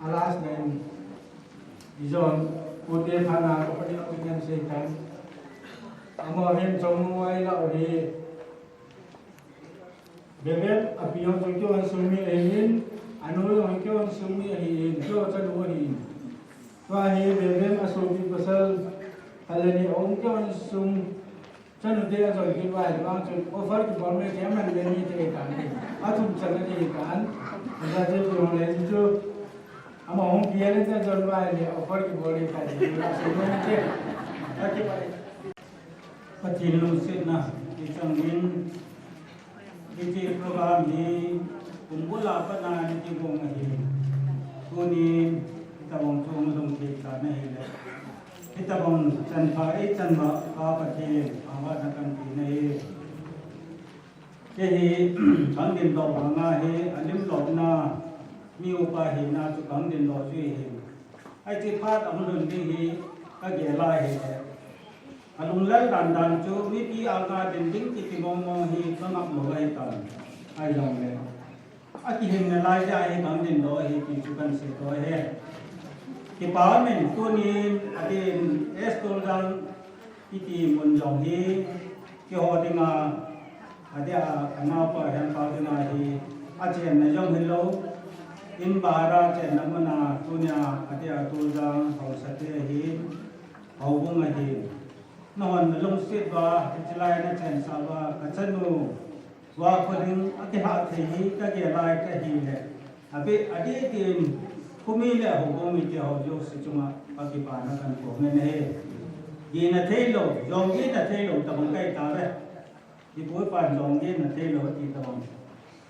Last name, John, Pute Phana, Kopani Opinion Satan. Amo hin Chong Wai Lau hi. Bebek, api jong chu keiho insung mi ahin, anu jong keiho insung mi ahin, keiho chanu ahin. Tua hi Bebek asopi pasal, khat le ni aum keiho insung, chanu te ajon kit uva, tua chu offer kibol me te aman le ni te tan. Athum chan ahi tan. Aja chu keiho le chu, ama hung pi le te ajon uva le offer kibol le tan. Asu no te. Ati pa. Pathen lungsetna, kichang in, hiche program hi, kum bula pat a ana kigong ahi. Tunin, hitabang chung lungset ta na hile. Hitabang chanpha, ei chanpha, Pa Pathen, awa na kan ti na hi. Kei hi, kang dindoh banga hi, alim lopna, mi upa hina chu kang dindoh chu hi. Hiche phat ahung lhun ding hi, ka gel a hi. Alunglel dan dan chu mipi anga din ding kiti mong mong hi ka ngap lou ahi tan. Ahijongle. Akihinna lai jeh a hi kang dindoh ahi ti chu kan seidoh ahi. Kipa min tunin adin S Toljang kiti mun jong hi keiho dinga, adia, anaopa hianpa dinga hi achenna jong hilou. In bara chenna muna tunia, adia, Toljang haosa te hi. Houbung ahi. Nahon nalungset uva, hichelai nachensa uva, kachanu, Vakholing akilhah thei hi kagel lai kahile. Abeh, adeh din, khomi le houbung mite ho jouse chunga kakipana kahin phong e. Gihna theilou, jong gihna theilou, tabang kahi tauve. Ipu ipan jong gihna theilou ati tabang.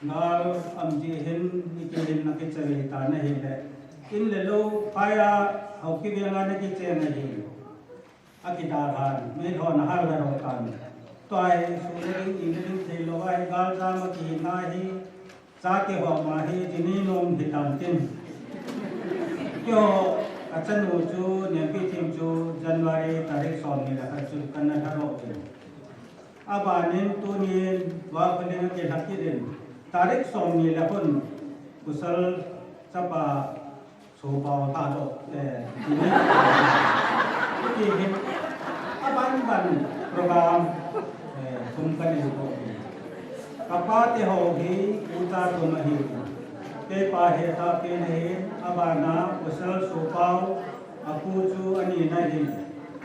Gal am ji hin, niki hin nakicha ve ta nahile. In le lou, phai a, Haokip veng a nakicheng ahi. Akidalhan, meithon ahal lhah lou tan. Tua hi, su le ding, i le ding theilou a, hi gal jam a kihina hi, chate ho ma hi, chini nom hi tan tin. Keiho, kachanu chu, Nempi Thim chu, January tarik somni le khat chu, kana lha lou tin. Abanin tunin, Vakholing akilhah kit in, tarik somni le khat, Kusal chapa, Sopao lhadoh, eh, ti hi. Ti hi. Aban ban program, eh, thum kanei bou. Kapa te ho hi, uta thum ahi. Keipa hi atahpen ahi, abana, Kusal Sopao, apu chu ani na hi.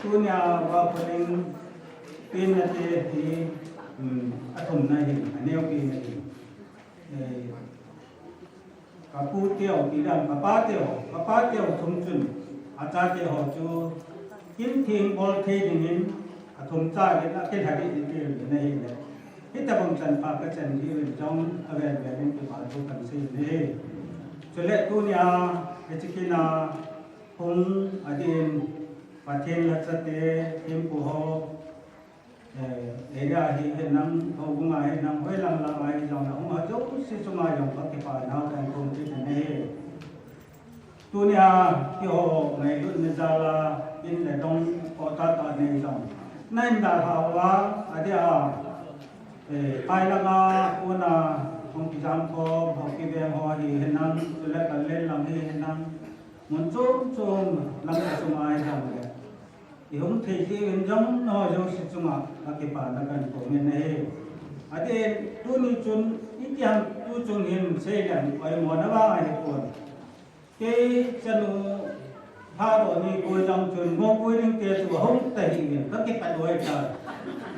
Tunia Vakholing, penna te hi, um, athumna hi, aneo penna hi. Eh, Kapu teu, ti dam, kapa teu, kapa teu thum chun, achate ho chu, kin thing bol thei dingin, athum cha in, akilhah ding in, in, in, in, in, in. Hitabang chanpha kachan diuvin jong, avel vel in kipa thu kahin sei in ahi. Chule tunia, hiche kin a, hung adin, Pathen lhachate, thempu ho, Eh, area hi hinam, houbung a hinam, hoilang lang a hijongle, hung ho jouse chunga jong kakipa nau kahin phong kit in ahi. Tunia, keiho ngailutna jal a, in le dong, kho tah tah nei jong. Na in dalha uva, adia, eh, phai lang a, kona, hung kijam khom, Haokip veng ho hi hinam, chule Kallen lang hi hinam, mun chom chom, lam a sum a hijongle. Ihung thei jeh in jong nangho jouse chunga kakipana kahin phong in ahi. Adeh in tuni chun itiham tu chung hin seileng oimo na vang ahipon. Kei chanu Thadou ni koi jong chun Mongkui ding te chu ahung ta hih in kakipat uva ahitai.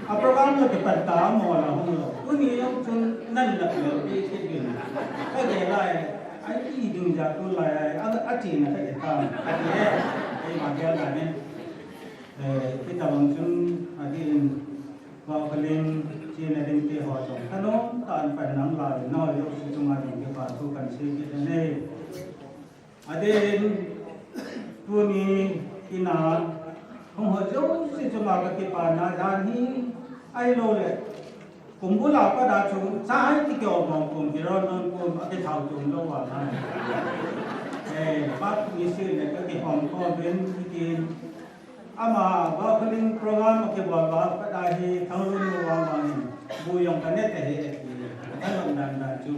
A program kakipat ta mo la hung lou. Tuni jong chun nan lap lou ding kit in. Kagel lai, ai ti ding ja tulai ai, a, achena kakitam. Ati e, eima gel dan in. Eh, hitabang chun, adin, Vakholing, chena ding te ho jong, thanom tah in pan nang lai, nangho jouse chunga jong kipa thu kahin sei kit in ahi. Adin, tuni, ina, hung ho jouse chunga kakipana jan hi, ahilou le, Kum bula pat a chu, cha hai ti keo mong kum, kiro non kum, akithao tum lou va na. Eh, pat ni si le kakihom khom in, kitin. Ama, Vakholing program akibol va, pat a hi, Thanglun nu vang vang in, bu jong kane te hi, ati. Kalom dan dan chu.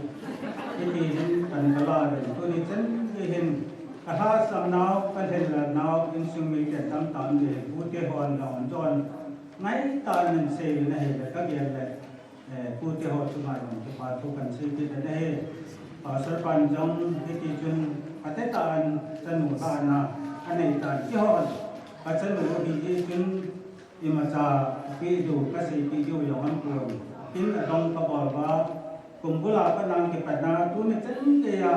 Kiti hin, kan kala den. Tuni chan, ti hin. Ka lhahsam nau, ka lhenlel nau, insung mite tamtah um ding, pute hon la um jon. Ngai ta nin sei na he le ka gel le, eh, pute ho chunga jong kipa thu kan sei kit na he. Pastor pan jong hiti chun, ka te ta an chanu ha na, anei ta ki hon. Ka chanu hi hi chun, imacha pi du, ka sei pi du jong an pun. Tin a dong ka bol ba, kum bula ka nang kipatna, tuni chan kei a,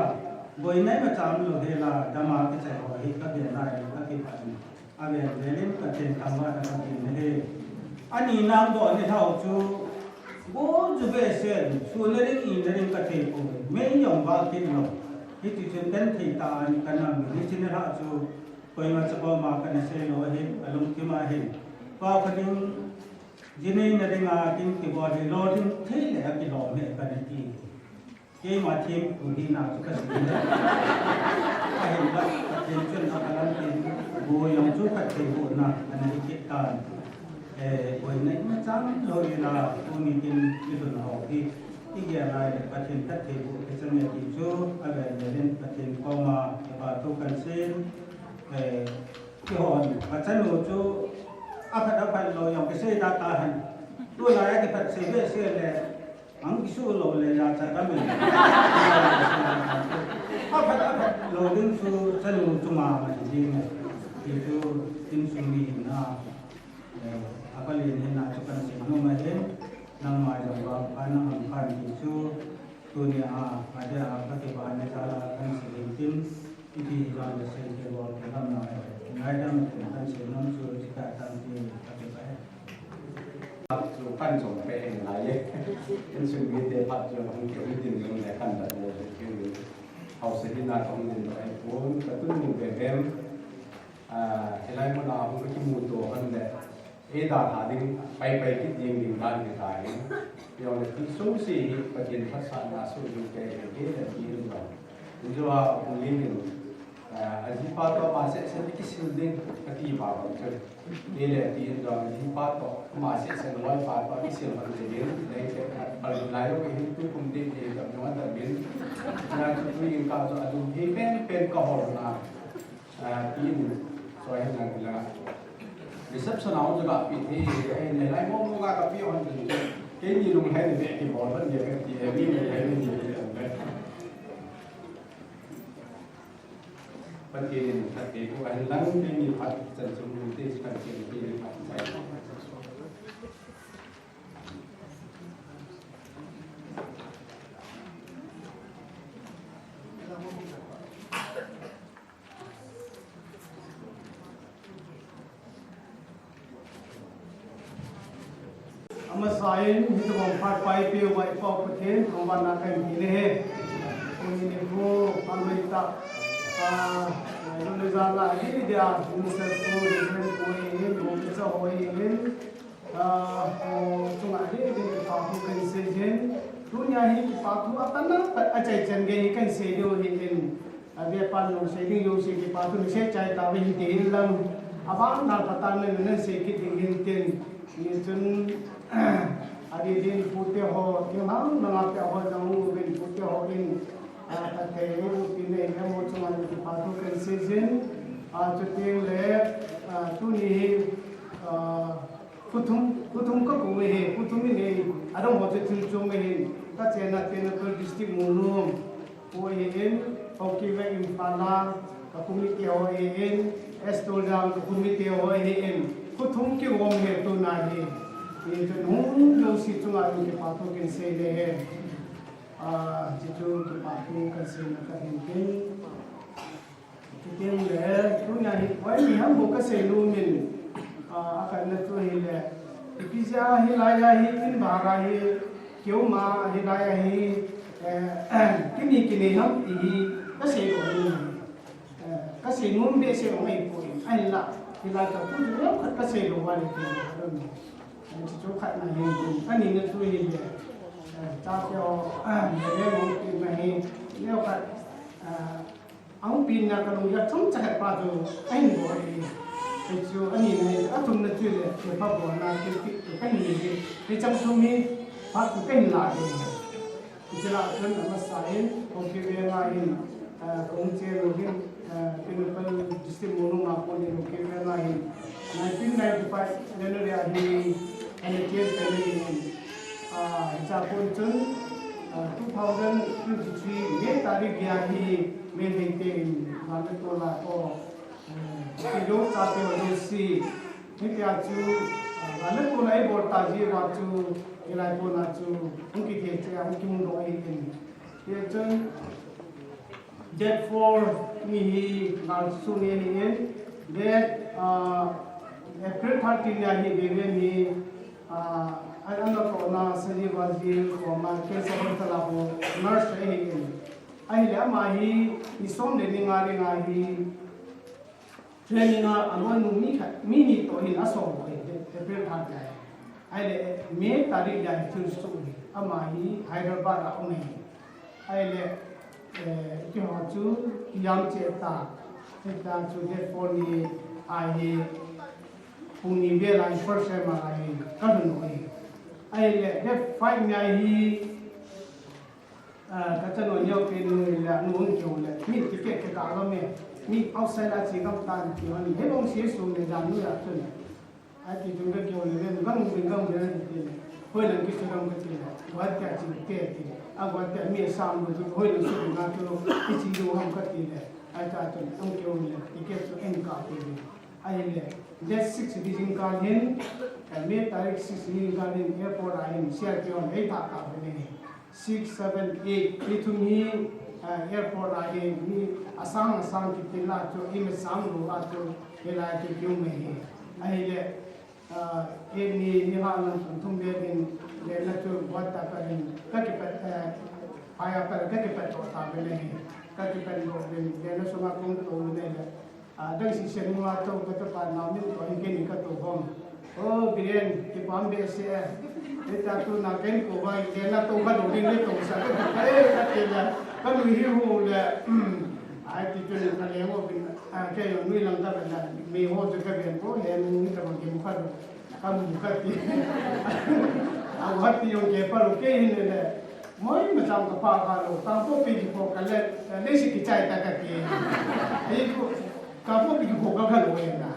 boina imacha um lou hela, dama kichai ho hi ka be nai, ka kipat ni. A ven velin Pathen thangvahna ka tin na he. Ani nang do ni thau chu, go ju be sen, su le ring i le ring ka thei ko, me jong va kin lou. Hiti chun kan thei ta an ka nam ni chin ha chu, Koima chakoma kana sei lou ahin, alungthim ahin. Pa kha ding, jinei na dinga kin kibol hi lou ding thei le akilom he kana ti. Keima thempu hina chu kasei le. Ahinla, Pathen chun akalam tin, bu jong chu kathei bu na, ana hi kit tan. Eh, boina imacha um lou ila, tuni tin kilhun ho hi. I gel lai le Pathen kathei bu kichan e ti chu, a ven velin Pathen koma, kipa thu kan sei. Eh, kihon, ka chanu chu aphat aphat lou jong kisei ta ta hen. Tulai a kiphat sei behseh le, ang kisu lou le ja cha ka min. Aphat aphat lou ding chu chanu chunga ma ding e. Ti chu insung mi hina. Eh, apalin hina chu kan sei nom ahin. Nangma jong vangpha nang hangpha ti chu. Tunia, adeh a, ka kipana jal a kan sei hin tin, iti hijongle sei thei lou, kilamna, ngaidam tin kan sei nom chu, chutah tah in ka kipah e. Chu kan jong pe en lai e. Insung mite phat chu hung keu hitin jong le kan dat lou chu keu. Haosa hina ka hung din lou ahipon, ka tunu Bebem. Ah, hilai muna hung kimuto hon le. Eidalha ding, pai pai kit ding ding dan hi ta in. Jong le, insung si hi Pathen phatsahna soh ding te, hi le ti in jong. In jong a, hung lim in, ah, ajipa toh ama seh seh kisil ding, kati pa bang chu. Hi le ti in jong, ajipa toh, ama seh seh loipa toh kisil hon ding, le te, pal lai lo hin tukum ding ding, tam jong a tam in. Na chu tu in ka chu adu hi pen pen ka hol na. Ah, ti in, so hin lang lang. Reception a hung ka pi thei, eh, ne lai mo mo ka ka pi hon tin. Keini lunglhai ni ve kibol hon ni ve ti, eh, mi lunglhai ni ve ti, eh. Pathen in phatthei boh hen lang, keini phat chan chung te kan chen ti phat chai. Amasan, hitobang phat eipeh uva i Pau Pathen, thangvahna kahin pe ahi. Tuni nikho, phat mai tah, ah, lou le jal a, hi dia, Minister pu, Reverend pu, hi, Minister ho, hi, Ah, o, chunga hi, hi, kipa thu kahin sei jin. Tunia hi kipa thu a tan a, achai chan gei hi kahin sei diu ahin. Abe pan jong sei ding jouse kipa thu nasei chai tauve hinte hin lang. Abang dal patan nan, nan sei kit ding hin tin. Hichun, adeh din pute ho, thinglhang langa peh ho jong uvin pute ho in. Ah, phatthei, pi nei le mo chunga kipa thu kahin sei jin. Ah, chuteng le, ah, tuni hi, ah, Khuthum, Khuthum ka kou ahi, Khuthum in ahi, adang ho chu thil chom ahin, ka chenna Tengnoupal District Monglum, kou ahin, Haokip Veng Imphal a, ka committee ho ahin, Estol jang ka committee ho ahin, Khuthum kigom ahi tuna hi, hichun hung jouse chunga kipa thu kahin sei le ahi, ah, hichu kipa thu kahin seina kahin tin. Chuteng le, tunia hi, oi, mi ham bou kasei nom in, ah, akhatna chu ahile, ipi jeh a hilai a hi, in bhara hi, keima hilai a hi, eh, kini kini ham ti hi, kasei nom in, eh, kasei nom behseh jong ahipoi, ahinla, hilai a tu chu neokhat kasei lou va le ti, eh, chu khatna hi, anina chu ahile, eh, chate ho, eh, le le mo ti ma hi, neokhat, eh, Ahung penna kalunggel chomcha khat pa chu ahin bol ahi. Hichu anina ahi, athumna chu le, kipha bolna, kipah, kahin nei ahi. Hicheng thum hi, phat chu kahin la ahi. Hiche lah a chun amasan, Haokip Veng a hin, ah, kahung chen u hin, Tengnoupal district Morung a kon in lukit na hin nineteen ninety-five January a hi N H L family in, ah, hicha kon chun, ah, two thousand twenty-three May tarik a hi Meitei te in Laltol a ko, eh, Tilo chate ho jouse, hitia chu, ah, Laltol a ibol ta jeh uva chu, hilai kon a chu hung kithei cheh a hung kimu doh ahi in. Hichun Date four ni hi ngal sung ni ahin, date, ah, April thirteen ni a hi Vivian hi, ah, an, an natohna Saji Vazir koma cancer hospital a ho nurse ahin. Ahile ama hi ni som le ni nga le nga hi training a, aloi nu mi khat, mi ni toh hin asol lou ahi, April thirteen. Ahile, May tarik a hi thil soh ahi. Ama hi Hyderabad a um ahi. Ahile, eh, keiho chu kijam cheh ta. Hitia chu date four ni a hi pung ni vel a hi first time a hi kalhun u ahi. Ahile, date five ni a hi Ah, ka chanu neo pen nu le nu hung keu le, mi ticket kikah gam e, mi outside a che gam tan ti hon, hei bong C S U le dan nu ya chun. Ai ti chun ka keu le, le gam, gam, gam, gam ti le, hoilang kisu gam kati le, Guwahati a che te ti le, a Guwahati a mi sam lu chu, hoilang su na chu, kiche diu ham kati le, ai ta chun, hung keu le, ticket chu eikah ti le. Ahile, date six ni jingkah hin, eh, May tarik six ni jingkah hin, airport a hin, C R P F hon eitha kah uve. Six, seven, eight, ni thum hi, ah, airport a hi, mi asang asang kiti la chu, ima sang lou a chu, hilai chu kium ahi. Ahile, ah, eight ni, ni nga lang thum vel in, lenna chu, Guwahati a pat in, ka kipat, eh, phai a pat, ka kipat doh ta uve ahi. Ka kipat doh uve, lenna sunga kong tou uve le. Ah, dang sisen nunga tou katoh pa nao min toh in keini katou khom. O, Biren, kipah behseh e. Hitia tuna ken kou vai, ken natou khalou ding le tou sa ka, eh, kati le. Kanu hi hu le, hmm. Ai, ti chun kaleng o bin, ah, kei jong nui lang kaven le, mi ho chu kaven po, he nung ni tabang kimu khalou. Kamu kati. A, Guwahati jong kei palou, kei hin le le. Moi machang kapa khalou, Kangpokpi kikho kale, eh, leisi kichai ta kati. Ai ku, Kangpokpi kikho kakhalou e na.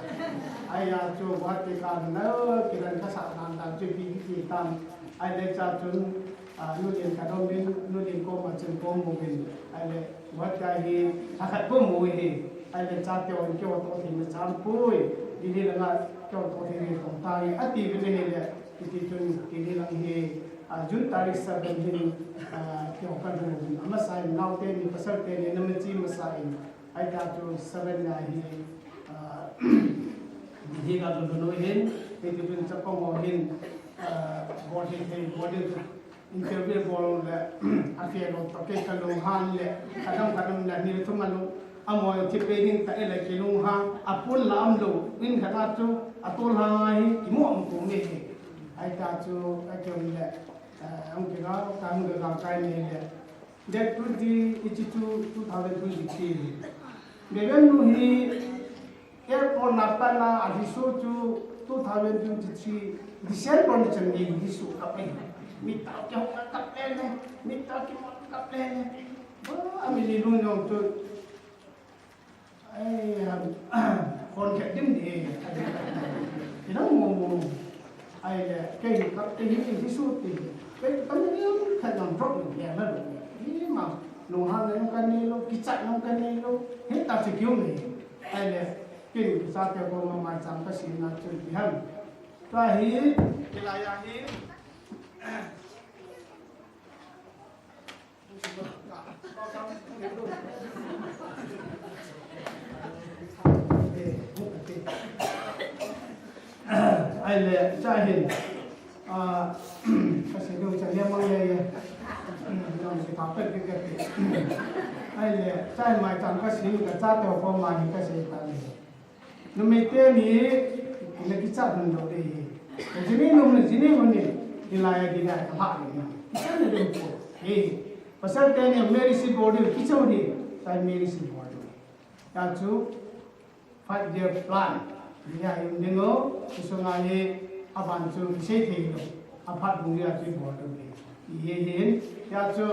Ai a chu Guwahati kana, kiran kasah nan dan chu ipi iti tam. Ahile cha chun, ah, nu Lin kadom in, nu Lin koma chun kamu in. Ahile Guwahati a hi, lha khat kamu hi. Ahile chate hon kihouto thei machang poi. Delhi langa kihouto thei ni kong ta hi. Ati uve ahile, iti chun Delhi lang hi, ah, June tarik seven hin, ah, kihou kalhung uvin. Amasa in naote ni, pasalte ni, ana machi masa in. Ahita chu seven ni a hi, ah, Delhi kalhung u hin, iti chun chapang ho hin, ah, bol thei thei, bol thei. Interview bol le, a fail lou toh kei kalunghan le, kadam kadam le, ni thum a lung, amaho thi pe ding tah le kilunghan, apun la umlou, in khat a chu, atol hang a hi, kimu um kum e hi. Ahita chu, akium le, eh, hung kiga, ka hung kiga kai ni le. Date twenty, hiche chu two thousand twenty-three. Beben nu hi, Airport na pat a alhiso chu two thousand twenty-three December ni chan gei lhiso kap e. Mi tao kihou kap le le, mi tao kihou kap le le. Ba, ami ni lung jong chu. Ai, khon khet dim di. Inang mo mo. Ahile, kei kap te hi lhiso ti. Kei kap ni khat jong drop ni le na lo. Ima, nunghan jong kanei lou, kichat jong kanei lou. Hita chu kium e. Ahile, ken kichate koma maicham kasem na chu ipi ham. Tua hi, hilai a hi. Ahile, cha hin. Ah, kasei ding chu lemang le ye. Hmm, jong si pa pet pet pet. Ahile, cha hin maicham kasem, kachate ho koma hi kasei ta le. Numei teni, na kichat lhon lou ding ahi. Jini num le jini hun ni, hilai a dinga kalah le na. Kichat le ding po. He, pasal teni marriage bol ding, kichat ding, sai marriage bol ding. Hia chu, five year plan. Hia hi um ding o, kisunga hi, aban chu kisei thei lou. Aphat bung hia chu bol ding. Hi hin, ya chu,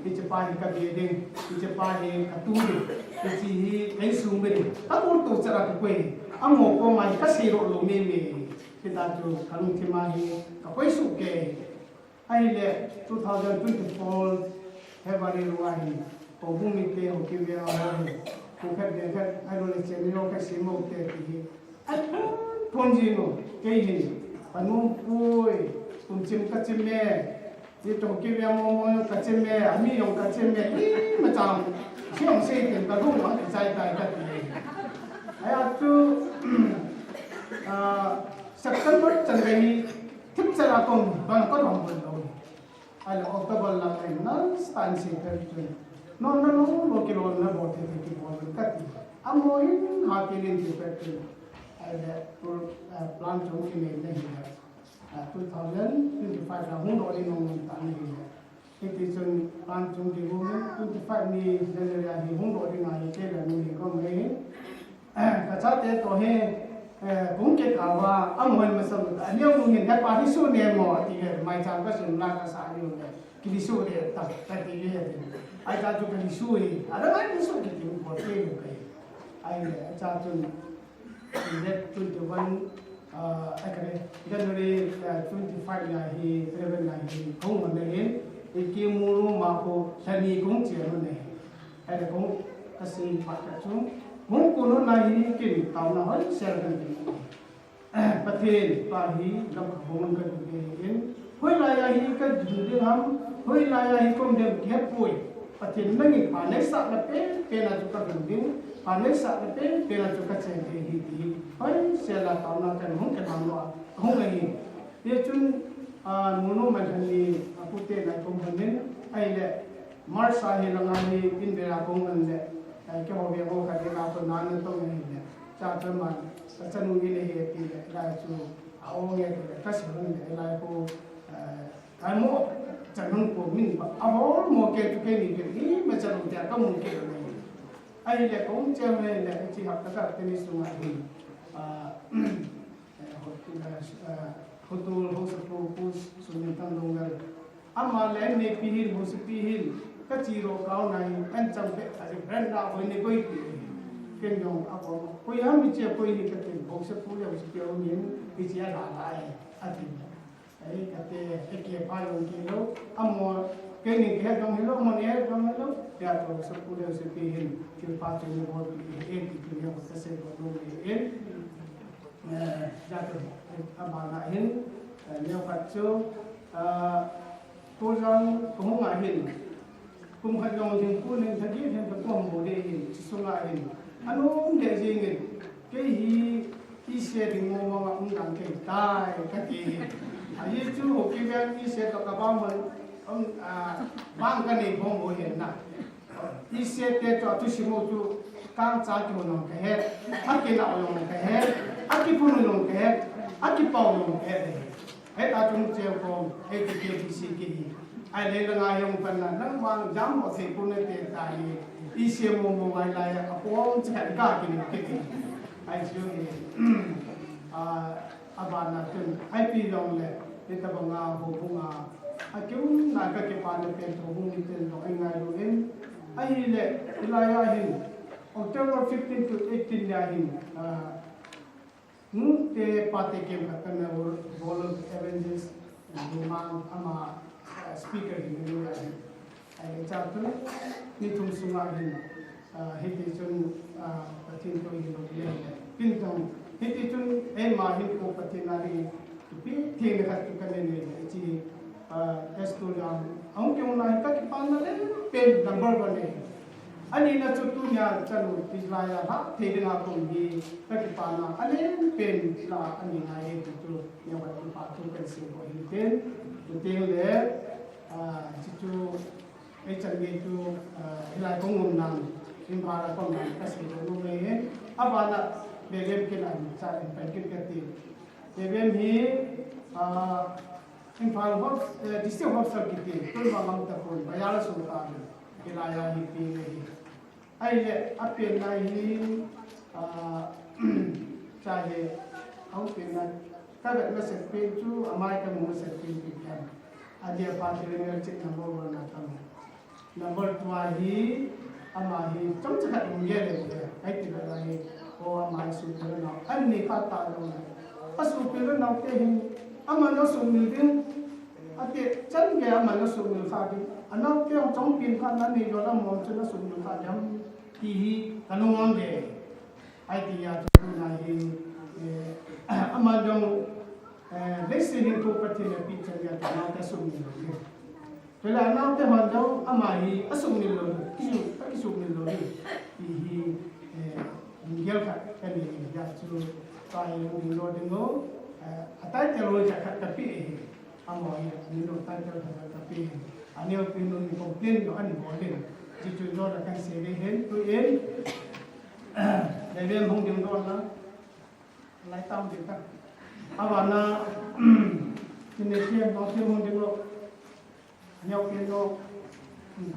hiche pa hi ka be ding, hiche pa hi ka tu ding, hiche hi ka insung be ding. Ka tu tu chara ka koi, amo koma hi ka sei lou lou mei mei. Hita chu ka lungthim a hi ka koi suh kei. Ahile two thousand twenty-four February lua hi, houbung mite, Haokip veng ho hi, kho khat beng khat, ahilou le cheng ni lou khat sei mo te ti hi. Aphon phon jing u, kei hin, ka nom poi, kum chim ka chim e, ni tong ki ve mo mo jong ka chim e, ami jong ka chim e, imacha, sei jong sei teng ka lung a kichai tai ka ti. Ahi a chu, ah, September chan gei hi, thip chan a kon, ban ka dong bol lou. Ahile October lang a hin, na stan sei pet chun. Nom na nom lou kilom na bol thei thei kibol ka ti. Amaho hin ha kilin sei pet chun. Ahile, eh, plan chung kinei na hi le. Ah, two thousand twenty-five la hung doh ding nung nung ta na hi le. Hiti chun plan chung kigom in twenty-five ni January a hi hung doh ding ahi kei le nu hi ka um e. Ka chate toh hi, eh, kong kit a uva, amaho in masang ta, aneo nung hin, hepa, lhisu ne mo, ati ve, maicham ka sun la ka sa ni le, kilhisu le, ta, ka ti ve. Ahi ta chu ka lhisu hi, adang a lhisu kiti um poi, kei le kei. Ahile, acha chun, date twenty-one, ah, ahi kale, January, ah, twenty-five la hi, eleven la hi, kong man le hin, i ki mu lu ma ko, lha ni kong chia lu ne. Ahile kong ka sei phat khat chu, hung kon u na hi kin taona hoisel kan ti. Pathen pa hi lam ka hung ka du ke hin. Hoilai a hi ka du ding ham, hoilai a hi kon dem ke poi. Pathen nangin pha neisah na pen pen a chu ka du ding, pha neisah na pen pen a chu ka chen thei hi ti. Hoisel a taona kan hung ka na lo a, hung a hi. Hichun, ah, Monu Maithang ni, ah, pute nai kong hanin, ahile, March a hi langa hi, in bera kong han le, ah, keiho ve ho ka de ka ko na na tong ahile, cha cha man, ka chanu in ahi ti le, lai chu, a o nge ti le, ka si hon le, lai ko, ah, ka mo, cha nun ko min ba, a hol mo ke tu ke ni ke, i ma cha nun te ka mun ke le. Ahile, kong che me le, chi hap ta ka te ni sunga hi, ah, Eh, ho-, eh, eh, hotu, ho sapu, pu, Sumintang Lungal. Ama le, an neipi hin, ho sapi hin, ka chi ro kau nai, an chang pe, a ri ran na, hoi ne koi pi. Ken jong a ko, koi ham mi che koi ni ka tin, ho sapu le, ho sapi a um hin, hi chi a la la e, a tin. Ai, ka te, e ke pa jong ki lo, amo, ke ni ke jong hi lo, mo ne jong hi lo, ya ko sapu le, ho sapi hin, ki pa chu ni ho pi, e ti ki ne ko sa se ko no me e. Eh, jate, eh, abana hin, eh, neo khat chu, ah, Pu Jang kahung a hin, kum khat jong hin, pu nin thagi hin, ka tuam bo de hin, chi sunga hin. Anom de jing in, kei hi, i se ding mo mo nga um dang kei tai, ka ti hin. A hi chu, ho ki veng i se to ka bang man, um, ah, bang ka nei bom bo hin na. I se te chu athusim u chu kangcha kimu jong kahet, akinah u jong kahet, akiphun u jong kahet, akipao u jong kahet. Heta chung cheu khom, hei ti ke ti si ki hi. Ahile langa hi hung pan na, nang vang jam ho sei pu na te ta hi. I se mo mo ngai lai a khom cha ka ki ni ki ti. Ai chu hi. Ah, Abana chun, ipi jong le, hitabanga houbung a, akiumna kakipana pen houbung miten jong eingailu in, ahile, hilai a hin, October fifteen to eighteen ni a hin, ah, nute pate kem khat kana World Evangelist Lumang ama, ah, speaker hin ni a hin. Ahile cha chun, ni thum sunga hin, ah, hiti chun, ah, Pathen thu hi lo le. Tin tong, hiti chun, eima hin ko Pathen a ri, pi theng khat chu ka ne ne le, chi, ah, S two jam. Ahung kiung na hi ka kipana le, pen number one e. Ani na chu tunia chanu, pi lai a, ha, thei ding a kong hi, ka kipana, a le pen la, ani na e, chu, ne wa chu pa chu kan se ko hin pen, tu teng le, ah, chi chu, Ei chan gei chu, ah, hilai kong um nang, Imphal a kong nang, ka sei dong um e. Abana, Bethlehem kin an cha in pai kit ka ti. Bethlehem hi, ah, Imphal hos-, eh, District Hospital kiti, tun ma ngam ta pon, bayar sung ta ni, hilai a hi pi le hi. Ahile, a pen lai hi, ah, cha he, hung pen lai, ka vet ma set pen chu, amai ka mu ma set pen pi pian. Adia pa ti le ngal chik number one na tam. Number two a hi, ama hi chomcha khat lunggel le le. Ai ti le la hi, o ama hi sopil nau. Ani khat ta lo le. Asopil nau te hin, ama na sumil ding. Ati chan ge ama na sumil kha ding. Anau te ang chong pin kha na ni lo la mo chu na sumil kha dam. Ti hi ka nung ang de. Ai ti a chu tuna hi, eh, ama jong, eh, leiset hinkho Pathen in apeh chan a chu anaote sumil lou hi. Chule anaote hon jong ama hi asumil lou, kisu, akisumil lou hi. Ti hi, eh, lunggel khat ka nei a chu tua hi lunggel lou ding lou, eh, a title lou khat khat ka pe hi. Amaho hi, ani lou title khat khat ka pe. Ani lou pe lou ni complain lou ani bol in. Chuchu lou la kan sei le hin, tu in. Levem hung ding lou la. Lai tam ding ta. Abana, kine kien hung ding, hung ding lou. Ani lou pe lou. Hmm.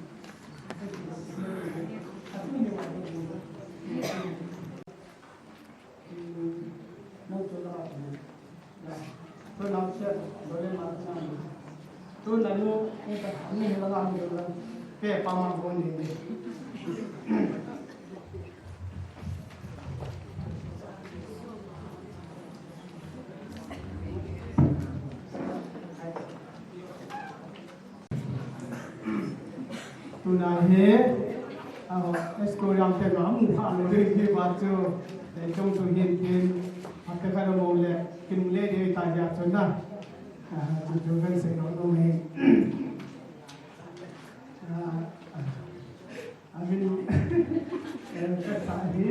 Tuna hi, ah, school yang te ma mu kha lou le hi ba chu, eh, chong chu hin tin, a te kha lo le, kin le de ta ya chu na. Ah, chu chu kan sei lou lou hi. Ah, I mean, eh, ka sa hi.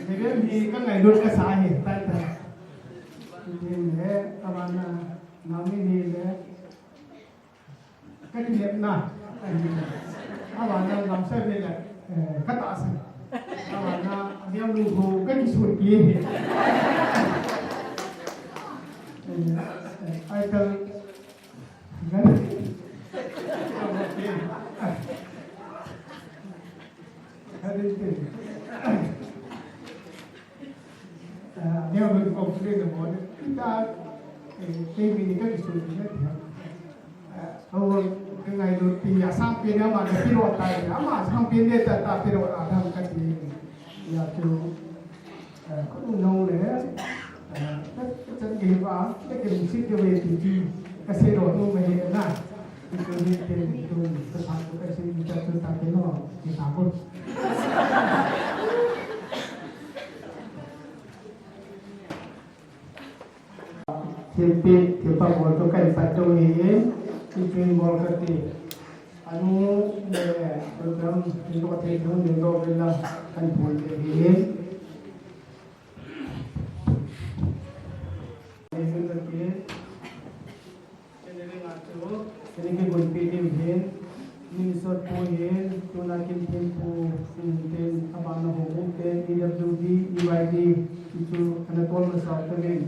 Ni ve mi ka ngailut ka sa hi, ta ta. Ni le, abana, Nami hi le, ka kilep na. Abana lamsei ve le, eh, ka tahsan. Abana, Niamnu ho ka kisunpi hi. Eh, eh, ai kal, Ah, Niamnu complain na mo ne. Ita, eh, kei mi ni ka kisunpi na tia. Ah, aw, ka ngailut ti a sangpen ama na pi lou tai. Ama sangpen ne ta ta pi lou a dam ka ti. Ya chu, eh, ka lungnom le, eh, ka, ka chan gei va, ka kilungset gei ve ti chu, ka sei lou nom ahi na. Ti chu hi te, tu, ka sa tu, ka sei, ka tu ta ke no, ki sa ko. Thilpeh, thilpha bol chu kan pat ding ahi, thilpeh bol kati. Anu, eh, program, thil to ka thei thei ding to vela, kan phone te ahi. Kei le nga chu, kei le kigonpeh ding ahin, Minister pu ahin, tuna kin thempu, tin, abana houbung te, E W D, E Y D, ti chu ana tol masa tauvin,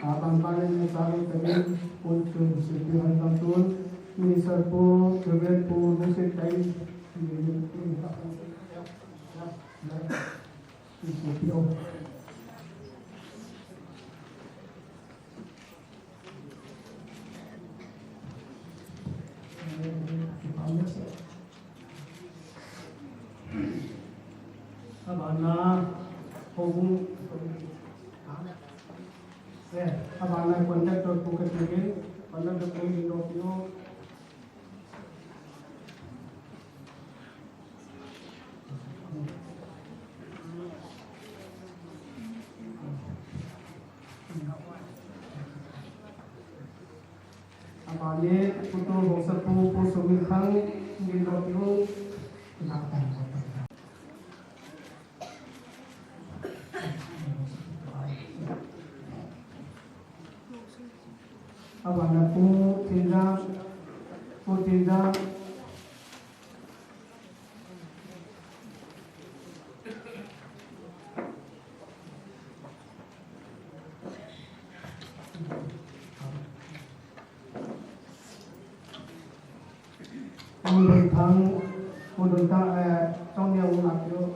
a, ban ban le masa tauvin, pun chu, sipil han tang tun, Minister pu, Reverend pu, Lusit tai, Abana, houbung, eh, abana conductor pu kati uvin, conductor pu hin lo pi o. Abana, Pu Tolhousapu, Pu Sominthang, Pu Minlotiu. Abana Pu Thingjang, Pu Thingjang. Pu Lunthang, Pu Lunthang, eh, Chongneo Lunthang.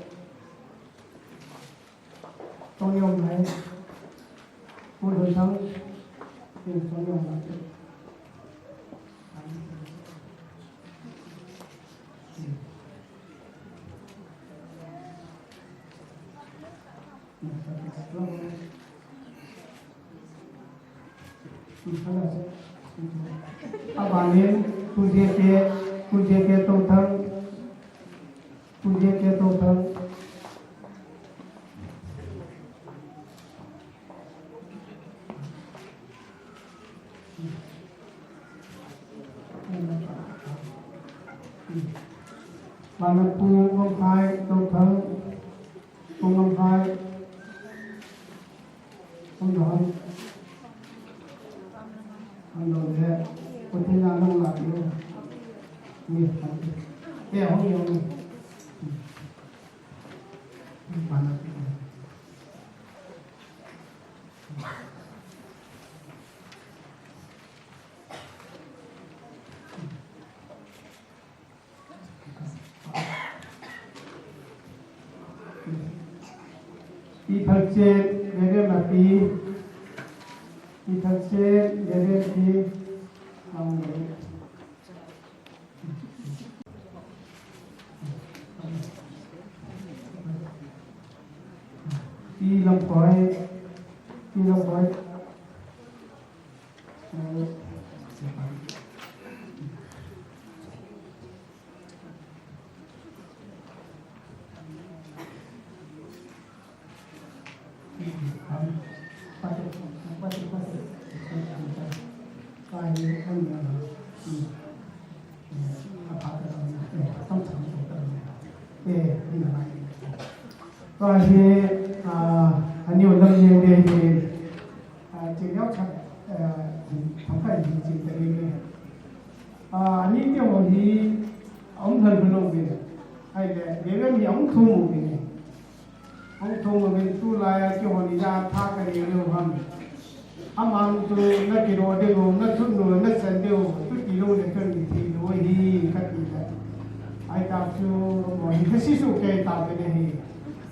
Chongneo Lunthang. Pu Lunthang. Abanin, tu J K, tu J K Touthang, tu J K Touthang. Abanin Pu Ngamhai Touthang, Pu Ngamhai, Pu Ngamhai, Pu Ngamhai, Pu Ngamhai, Pu Ngamhai. Pi Thangchen, Reverend Pi. Pi Thangchen, Reverend Pi. Amen. Pi Lamkoi, Pi Lamkoi. Tua hi, ah, ani u lam ni de hi, ah, chin yau chan, ah, thong kai hi chin ta ni. Ah, ani te ho hi, aum than than lo ve. Ai le, ve ve ni aum thum u ve ni. Hung thum uvin tulai a kihon ija tha ka nei leu ham. Aman chu na kilo ding u, na thum u, na san ding u, tu ti lou le kan ni thei lou hi ka ti le. Ai ta chu mo hi ka si su ke ta pe ne hi.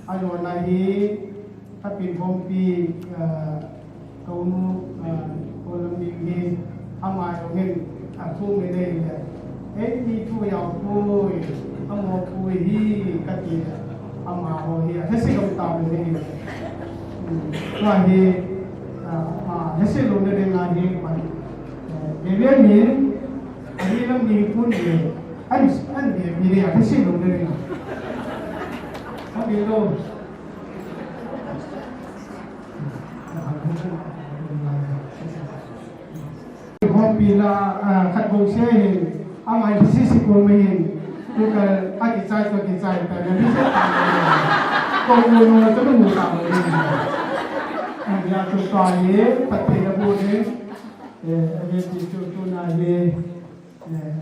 A lo na hi ka pin bom pi, eh, Ka unu, ah, ko lam ni ni, ama jong hin, ah, thu nge nei le. Ei, mi thu jao poi, amo poi hi, ka ti le. Amaho hi, ah, thase gam ta le ni. Hmm, tua hi, ah, ah, thase lou na ding a hi, pan. Eh, Reverend hin, ani lam ni pun ni, an, an ni, ni, ah, thase lou na ding a. Ani lou. Khompi la, ah, khat bou se hin, ama hi sisi ko me hin, tu ka a kichai, ka kichai ta na, mi se ta na, ko ko no, to mu ta mo hin. Ani a tu pa ye, Pathen na bu hin, eh, ani ti tu tu na ye, eh,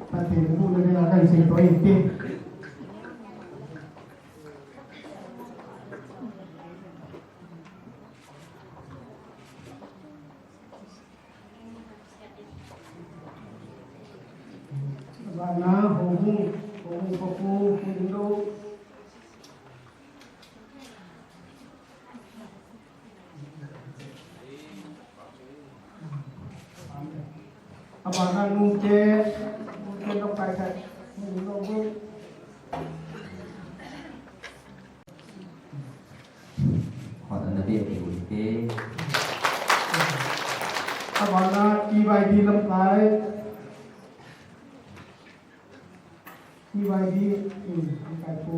Pathen na bu na ye, a kan se to ye ti. Vana, houbung, houbung papu, houbung dou. Abana nute, nute lok kai kai. Nute lok kai. Hot ana be ke ute. Abana T Y D lam kai. T Y D, hmm, kai ko.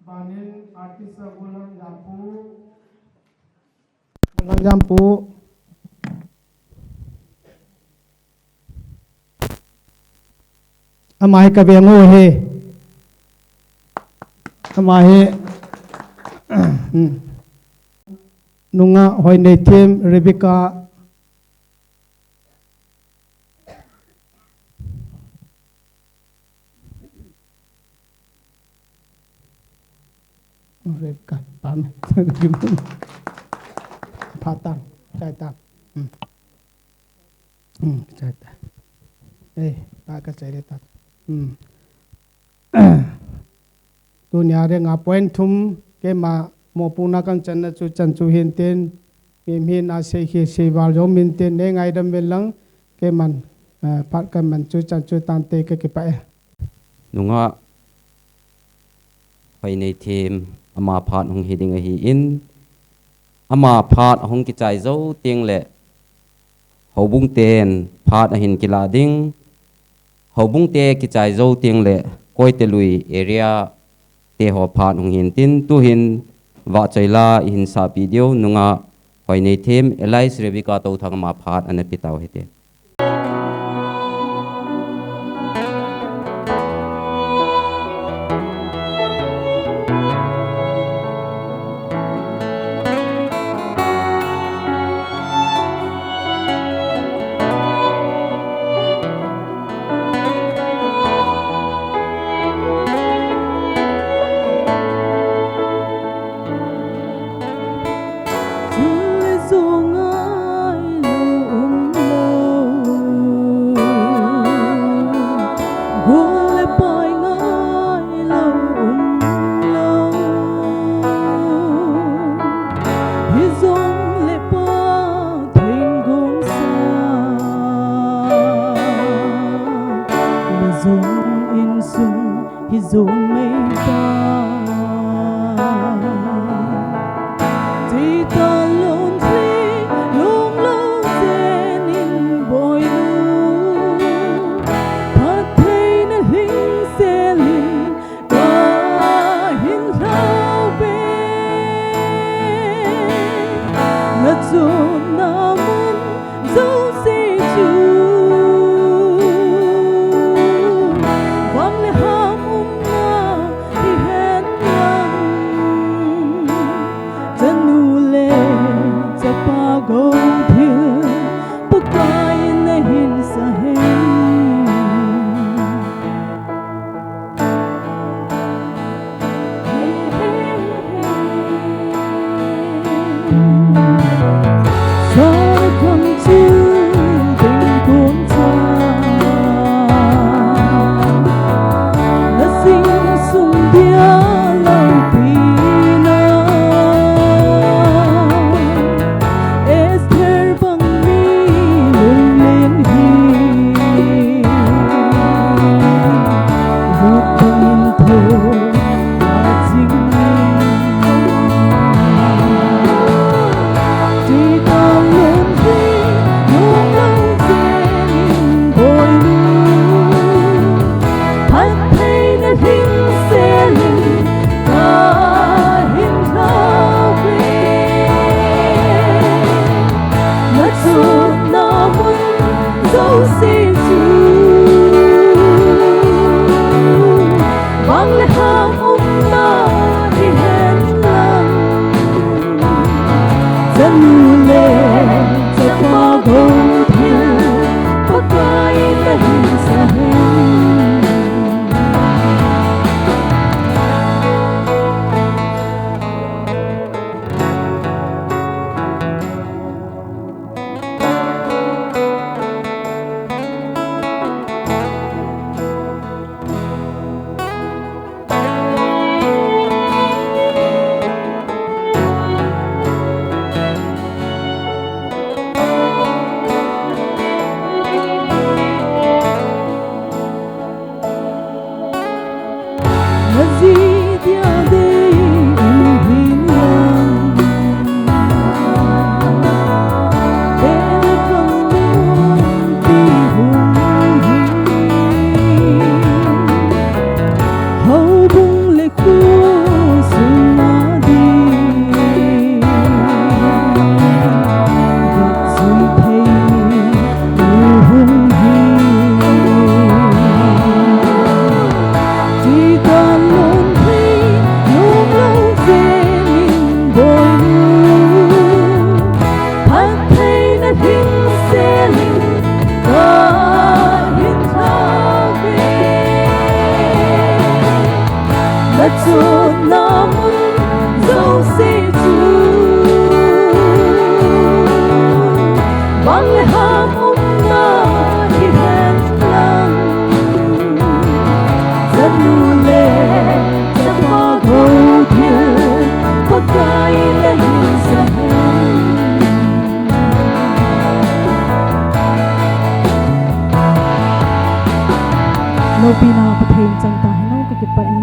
Banin artist Gulam Jampu. Gulam Jampu. Ama hi ka veng u hi. Ama hi, hmm. Nunga Hoineithem Rebecca. Rebecca, pam. Pha tang, chai tang. Hmm. Hmm, chai tang. Eh, pa ka chai le tang. Hmm. Tunia dinga point thum keima mopohna kachanna chu chan chu hintin, mihem hina sei khi sei val jong hintin, nei ngaidam uvin lang, keiman, eh, phat kaman chu chan chu tante, kakipah e. Nungah Hoineithem ama phat hung hi ding ahin, ama phat ahung kichai jou teng le houbung ten phat ahin kilah ding. Houbung te kichai jou teng le Koite Lui area te ho phat hung hintin, tuhin vahchoi la ihin sahpeh diu, nungah Hoineithem alias Rebecca Touthang ama phat ana pe tau hite. Thil le jong ngailou umlou, gol le pai ngailou umlou. Hijongle Pathen gongsa, na jong insung hijon mei ta. Thei talon thei lunglou jeng in boinu, phattheina lhingselin kahin lhauve. Na chonna mun jouse chu vang le ham umna hihen lang, chanu le chapa gou thil Pakai in nahin sah hen. Esther bang mi lunglen hi, Ruth bangin thou a ching in. Thei talon thei lunglou jeng in boinu, phattheina lhingselin kahin lhauve. Na chonna mun jouse chu vang le ham umna hihen lang, chanu le chapa gou thil Pakai in nahin sah hen. Thei talon thei lunglou jeng in boinu, phattheina lhingselin kahin lhauve. Na chonna mun jouse chu vang le ham umna hihen lang, Loupina Pathen chang tahen, ka kipah e.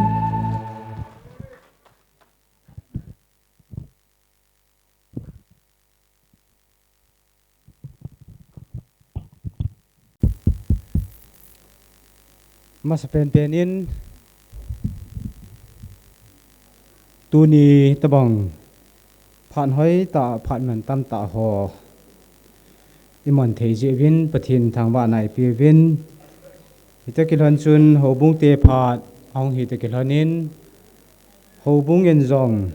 Masa penpen in tuni tabang phat hoitah, phat mantam tah ho i man thei jeh uvin Pathen thangvahna i pe uvin. Hiti kilhon chun houbung te phat ahung hi ti kilhon in, houbung in jong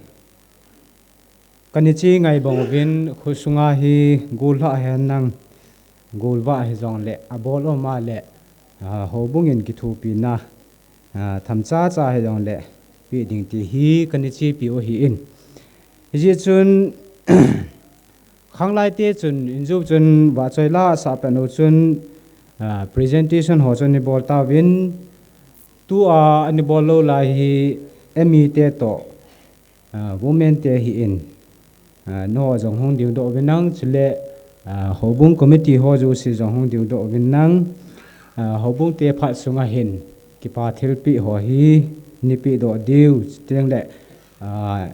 ka ni chi ngai bang uvin, khosunga hi golhah hen lang, golvah hijongle, abol um a le, ah, houbung in kithopina, ah, themcha cha hijongle, pe ding ti hi ka ni chi pe u ahi in. Hijeh chun, khanglai te chun, injup chun, vahchoi la sah pen u chun, ah, presentation ho chun i bol tauvin, tua ani bol lou lai hi, M E te toh, ah, women te ahi in, ah, nangho jong hung dingdoh uvin lang, chule, ah, houbung committee ho jouse jong hung dingdoh uvin lang, ah, houbung te phat sunga hin, kipa thilpeh ho hi, nei pehdoh diu, chuteng le, ah,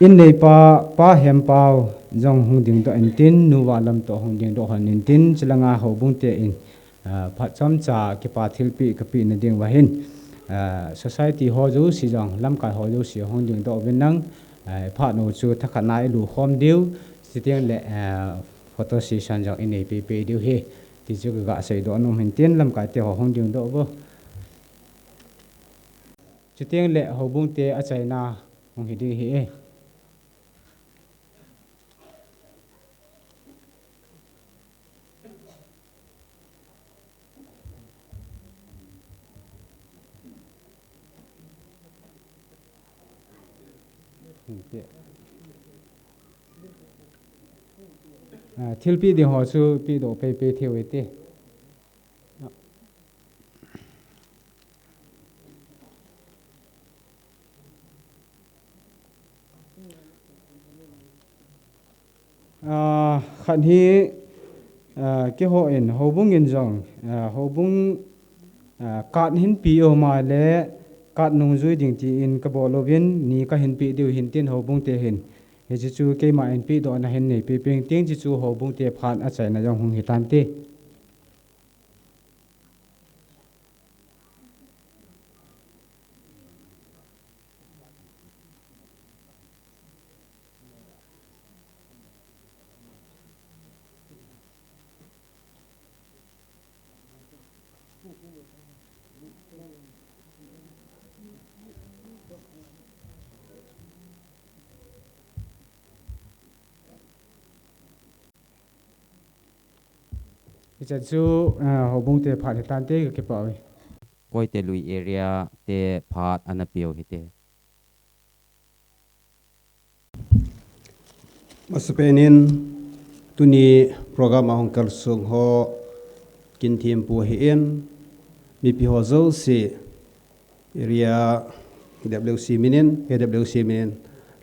in neipa, Pa Hempau jong hung dingdoh intin, nu Valam toh hung dingdoh hon intin, chulanga houbung te in, ah, phat chomcha kipa thilpeh ka peh na diuva hin, ah, society ho jouse jong, lamkai ho jouse hung dingdoh uvin lang, ah, phat u chu thakhat na i lukhom diu, chuteng le, ah, photo session jong i nei pehpeh diu ahi, ti chu ka ga seidoh nom in tin, lamkai te ho hung dingdoh uvo. Chuteng le houbung te achaina hung hi ding ahi e. Ah, thilpeh ding ho chu pehdoh pehpeh thei u hite. Ah, khat hi, ah, keiho in, houbung in jong, ah, houbung, ah, card hin pe u ma le, card nungjui ding tin ka bol uvin, ni ka hin pe diu hin tin houbung te hin. Hiche chu keima in pehdohna hin nei pehpeh ing tin, hiche chu houbung te phat achaina jong hung hi tante. Hichan chu, ah, houbung te phat hi tante, ka kipah uve. Koite lui area te phat ana peh u hite. Masapen in tuni program a hung kalsong ho kin thempu ahin, mipi ho jouse, area W C min in, A W C min in,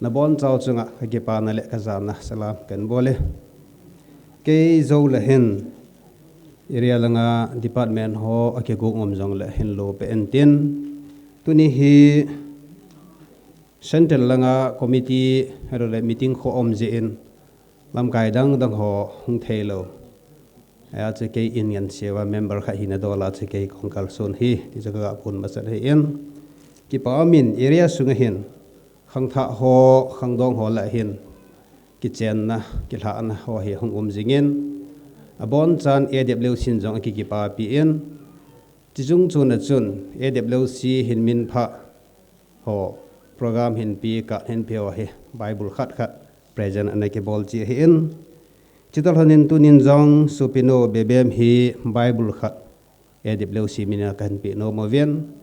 nabonchauva chunga ka kipana le ka jana salam kahin bol e. Kei jou le hin area langa department ho akigong um jongle hin lou peh intin, tuni hi central langa committee hero le meeting kho um jeh in, lamkai dang dang ho hung thei lou. Ahi chu kei in ngen seuva member khat hina dol a chu kei kong kalson hi, ti chu ka ga phon masat ahin. Kipa umin area sunga hin, khangthah ho, khangdong ho lah hin, kichenna, kilhahna ho hi hung um jingin, abonchan A W C in jong akikipapi in, chujou chun a chun A W C hin minpha ho, program hin pe, card hin pe ho hi, Bible khat khat present ana kibol cheh ahin. Chutah lhonin tunin jong, Supinu Bebem hi Bible khat A W C mina kahin pe nom uvin.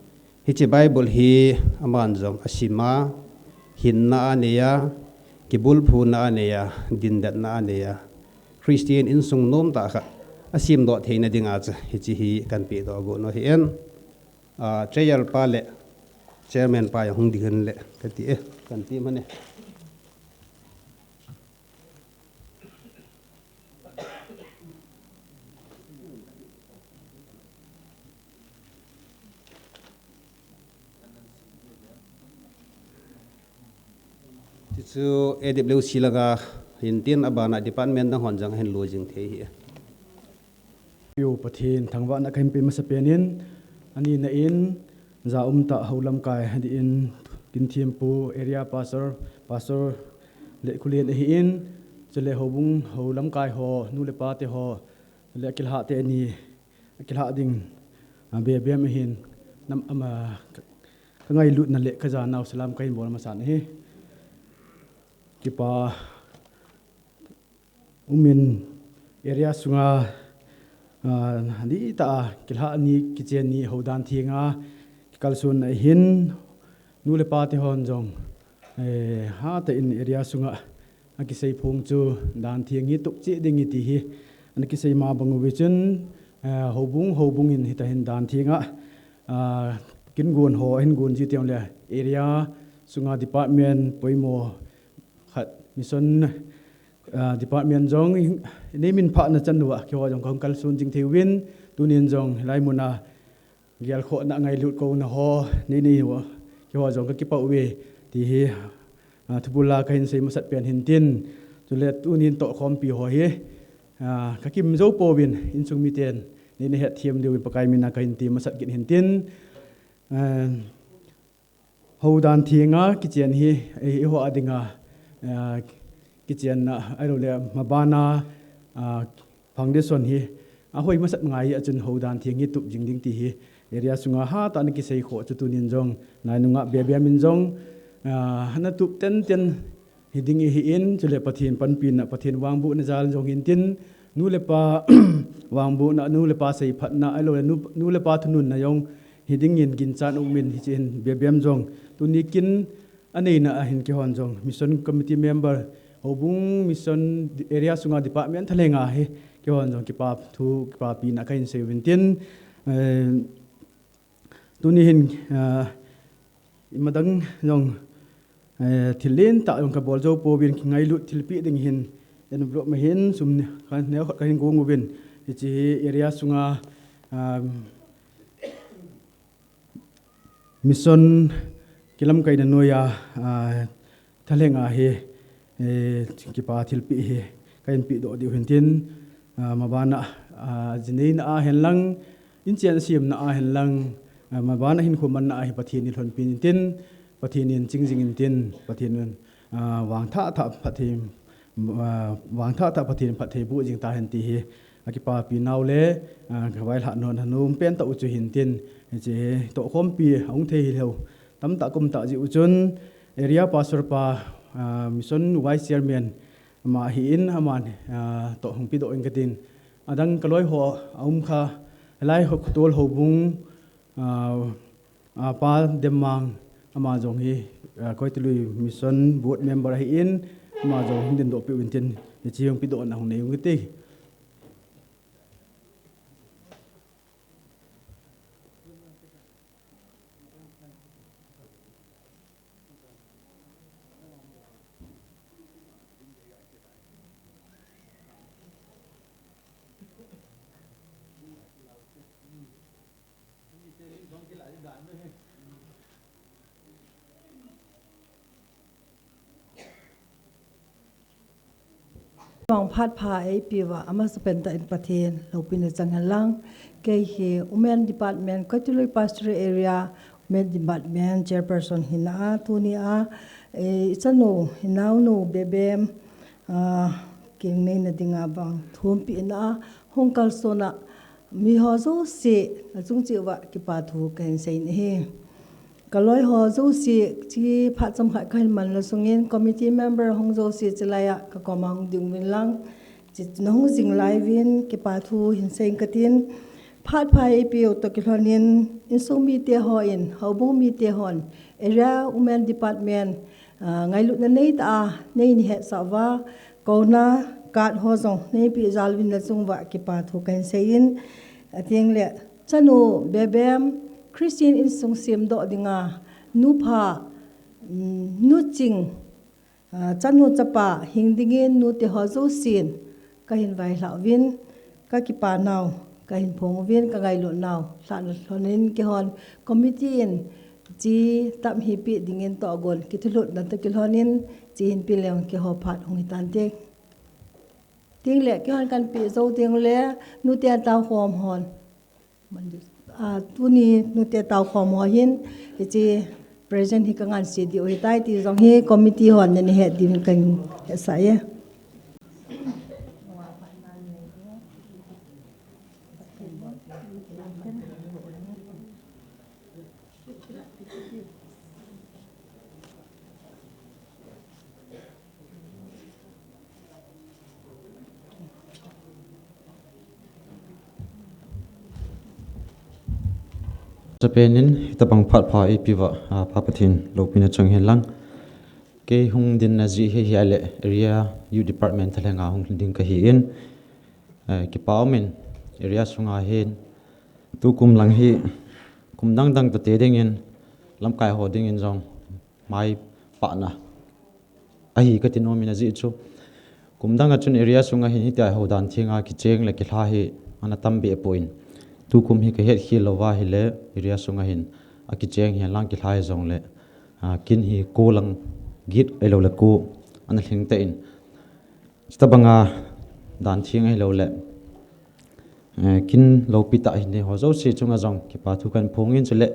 Hiche Bible hi aman jong asim a, hinna anei a, kibulphuna anei a, dindatna anei a, Christian insung nomtah khat asemdoh theina dinga chu hiche hi kahin pedoh got u ahin. Ah, chair pa le chairman pa jong hung ding hen le kati e, kahin ti mane. Chu A W C laga hintin abana department dang hon jong hin lo jing thei hi. Pi u Pathen thangvahna kahin pe masa penin, ani na in, ja um tah ho lamkai, hadi in, Kinthempu area pastor, pastor le kulen ahi in, chule houbung ho lamkai ho, nu le pa te ho, chule akilhah te ani, akilhah ding, a, be bem ahin, nam ama, ka, ka ngailutna le ka janau salam kahin bol masa nahi. Kipa, umin area sunga, ah, ni ta a, kilhah ni kichen ni ho dan thenga, kikalson ahin, nu le pa te hon jong, eh, ha ta in area sunga, akisei phong chu dan theng hi tup cheh ding hi ti hi, ana kisei ma bang uve chun, eh, houbung, houbung in hita hin dan thenga, ah, kin gon ho, hin gon ji teng le area sunga department poimo khat mission, ah, department jong, nei min phah na chan uva, keiho jong kahung kalson jing thei uvin, tunin jong, hilai muna, gelkhohna ngailut kouna ho, nei nei uva, keiho jong kakipah uve, ti hi, ah, thubula kahin sei masat pen hintin, chule tunin tohkhompi ho hi, ah, kakim jou pouvin, insung miten, nei na hetthem diuvin Pakai mina kahin ti masat kit hintin, ah, Ho dan thenga kichen hi, eh, eiho a dinga, eh, kichenna, ahilou le, mabana, ah, foundation hi, ahoi masat ngai a chun ho dan theng hi tup jing ding ti hi, area sunga ha ta ana kisei kho chu tunin jong, nai nunga be bem in jong, ah, ana tup ten ten, Hiding ihi in, chule Pathen panpina, Pathen vangbohna jal jong hintin, nu le pa vangbohna, nu le pa seiphatna, ahilou le nu, nu le pa thununna jong hiding in ginchat umin hiche hin be bem jong. Tuni kin aneina ahin keihon jong, Mission Committee member, houbung Mission Area sunga department thalhenga hi keihon jong kipa thu, kipapina kahin sei uvin tin, eh, Tuni hin, ah, imadang jong, eh, thil lentah jong kabol jou pouvin, kingailut thilpeh ding hin, envelope ma hin, sum ni, ka, neo khat kahin gong uvin. Hiche hi area sunga, ah, mission kilamkaina noiya, ah, Thalhenga hi, eh, kipa thilpeh hi, kahin pehdoh diu hintin, ah, mabana, ah, jineina a henlang, inchen semna a henlang, ah, mabana hinkho manna a hi Pathen in lhonpin tin, Pathen in ching jing intin, Pathen in, ah, vangthah thah phatthei, ah, vangthah thah Pathen in phatthei boh jing tahen ti hi, akipapi nau le, ah, kavailhah nom, nom pen tah u chu hintin, hiche hi tohkhompi ahung thei hilou, tamtah kaum tah jeh u chun, Area Pastor pa, ah, Mission Vice Chairman ama ahin, aman, ah, toh hung pehdoh inge katin. Adang kaloi ho aum kha, lai ho Khotol houbung, ah, ah, Pa Demmang, ama jong hi, ah, Koitalui Mission Board member ahin, ama jong hung dingdoh peh uvin tin, hiche hung pehdohna hung nei unge kati. Vangphat pha eipeuva, amasapen tah in Pathen loupina chang hen lang. Kei hi Women Department, Koitalui Pastoral Area Women Department Chairperson hina a, tuni a, eh, ichanu, inaonu, Bebem, ah, kingneina dinga vang thumpehna a, hung kalsonna, miho jouse, nachung cheh uva kipa thu kahin sei nahi. Kaloi ho jouse, hiche phat chomkhat kahin man le sungin, committee member hung jouse, hiche laiya kakoma hung ding uvin lang. Hiche nahung jing lai uvin, kipa thu hin sei inge katin. Phat pha eipeu toh kilhonin, insung mite hon, houbung mite hon, Area Women Department, ah, ngailutna neitah a, nei nahetsah uva, Kouna card ho jong neipeh jal uvin nachung uva kipa thu kahin sei in, atengle, chanu Bebem, Christian insung semdoh dinga, nupha, mm, nuching, ah, chanu chapa, hing dingin nute ho jousen, kahin vailhah uvin, kakipa nau, kahin phong uvin, kangailut nau, lhahna lhonin keihon, committee in, Hiche tam hi peh dingin tohgon, kithulhutna toh kilhonin, Chin pi leng keiho phat hung hitante. Ting le keiho kan pi zo ting le nute tao khom hon. Ah, tuni nute tao khom ho hin, hiche present hi ka ngansi diu hitai ti jong hi committee hon nani he din kan he sa ye. Chapenin, hitabang phat pha eipeuva, a, Pa Pathen loupina chang hen lang. Kei hung dinna jeh hi ahile, Area Youth Department thalhenga hung ding kahin, eh, kipa umin, area sunga hin, tukum lang hi, kum dang dang tate dingin, lamkai ho dingin jong, maipahna ahi kati nom in ajeh chu. Kum dang a chun area sunga hin hitia houdan thenga kicheng le kilha hi ana tam be poi. Tukum hi kahet khel louva ahile area sunga hin akicheng hi lang kilha hi jongle, ah, kin hi ko lang get ahilou le ko ana lhing tan. Chutabanga dan theng ahilou le, eh, kin loupi tah hin nei ho jouse chunga jong kipa thu kan phong in chule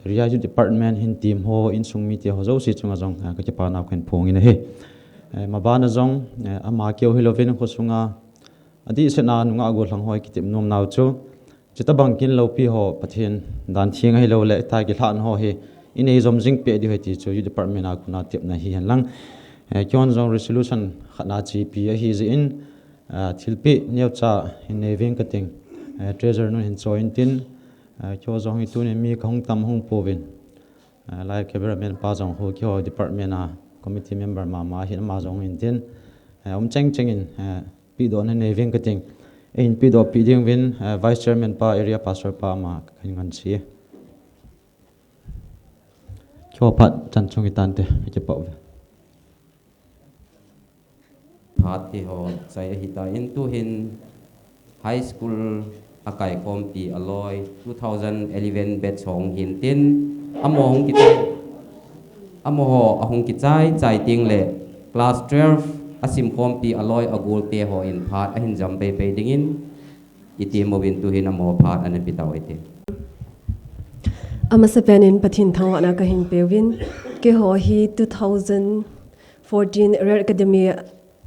Area Youth Department hin team ho insung mite ho jouse chunga jong, eh, ka kipa nau kan phong in ahi. Eh, mabana jong, eh, ama keu hilouvin khosunga adeh sena nungah gollhang ho kitep nom nau chu. Chutabang kin loupi ho Pathen dan theng ahilou le, tah kilhahna ho hi inei jom jing peh diu ahi ti chu Youth Department a kona tepna hi hen lang. Eh, keihon jong resolution khat na chepi ahi jeh in, ah, thilpeh neocha hin nei ving kating, eh, treasurer nun hin choi intin, eh, keiho jong hi tunin mi kahung tam hung pouvin, eh, lai cameraman pa jong ho keiho department a committee member mama hin ama jong intin, eh, um cheng cheng in, eh, pehdohna nei ving kating. Eihin pehdoh peh ding uvin, eh, Vice Chairman pa, Area Pastor pa ama kahin ngansi. Keiho phat chan chung hitante, kakipah uve. Phat keiho chai ahitan tuhin high school a kaikhompi aloi two thousand eleven batch ho hung hintin, amaho hung kichai, amaho ahung kichai chai teng le class twelve asim khompi aloi agolte hon phat ahin jam pei pei dingin, iti mo vin tuhin amaho phat ana pe tau hite. Amasapen in Pathen thangvahna kahin peuvin, keiho hi two thousand fourteen Red Academy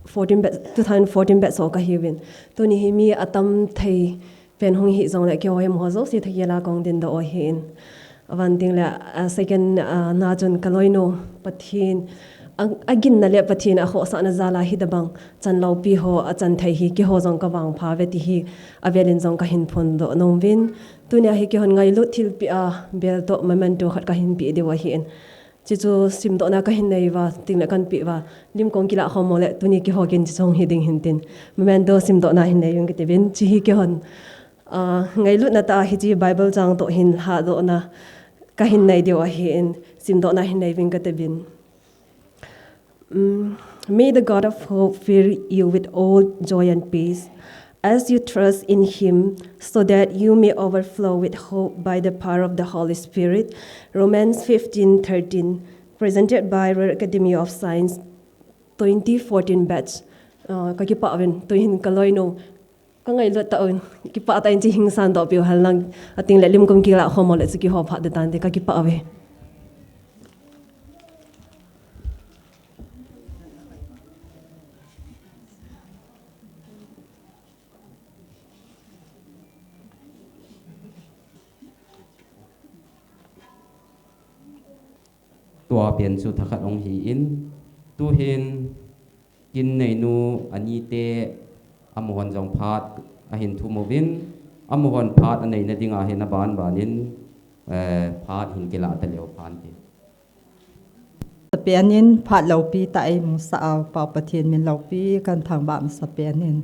fourteen batch, two thousand fourteen batch ho kahiuvin. Tuni hi mi atam thei pen hung hi jongle keiho hi amaho jouse thagel a kahung dindoh u ahin. Aban teng le, ah, second, ah, na chun kaloinu Pathen, a, aginna le Pathen akhohsahna jal a hitabang chan loupi ho achan thei hi keiho jong kavangpha uve ti hi avel in jong kahin phondoh nom uvin. Tunia hi keihon ngailut thilpeh a bel toh memento khat kahin pe diu ahin. Chuchu simdohna kahin nei uva, teng le kan pe uva, lim kong kilah khom u le, tuni keiho kin chuchu hung hi ding hintin. Memento simdohna hin nei uvin kati uvin, chu hi keihon, ah, ngailutna tah a hiche Bible chang toh hin lhadohna kahin nei diu ahin, simdohna hin nei uvin kati uvin. Mm, may the God of hope fill you with all joy and peace as you trust in him, so that you may overflow with hope by the power of the Holy Spirit. Romans fifteen thirteen, presented by Royal Academy of Science, twenty fourteen batch. Uh, kakipah uvin, tuhin kaloinu kangailut tah un, kipah tah in chu hin sandoh peh u hen lang, ateng le lim kong kilah khom u le chu keiho phat ding tante, kakipah uve. Tua pen chu thakhat hung hin, tuhin kin neinu anite amahon jong phat ahin thum uvin, amahon phat aneina dinga hin aban banin, eh, phat hin kilah taleu phante. Masapen in phat loupi tah eimusah u, Pa Pathen min loupi kahin thangvah masapen in.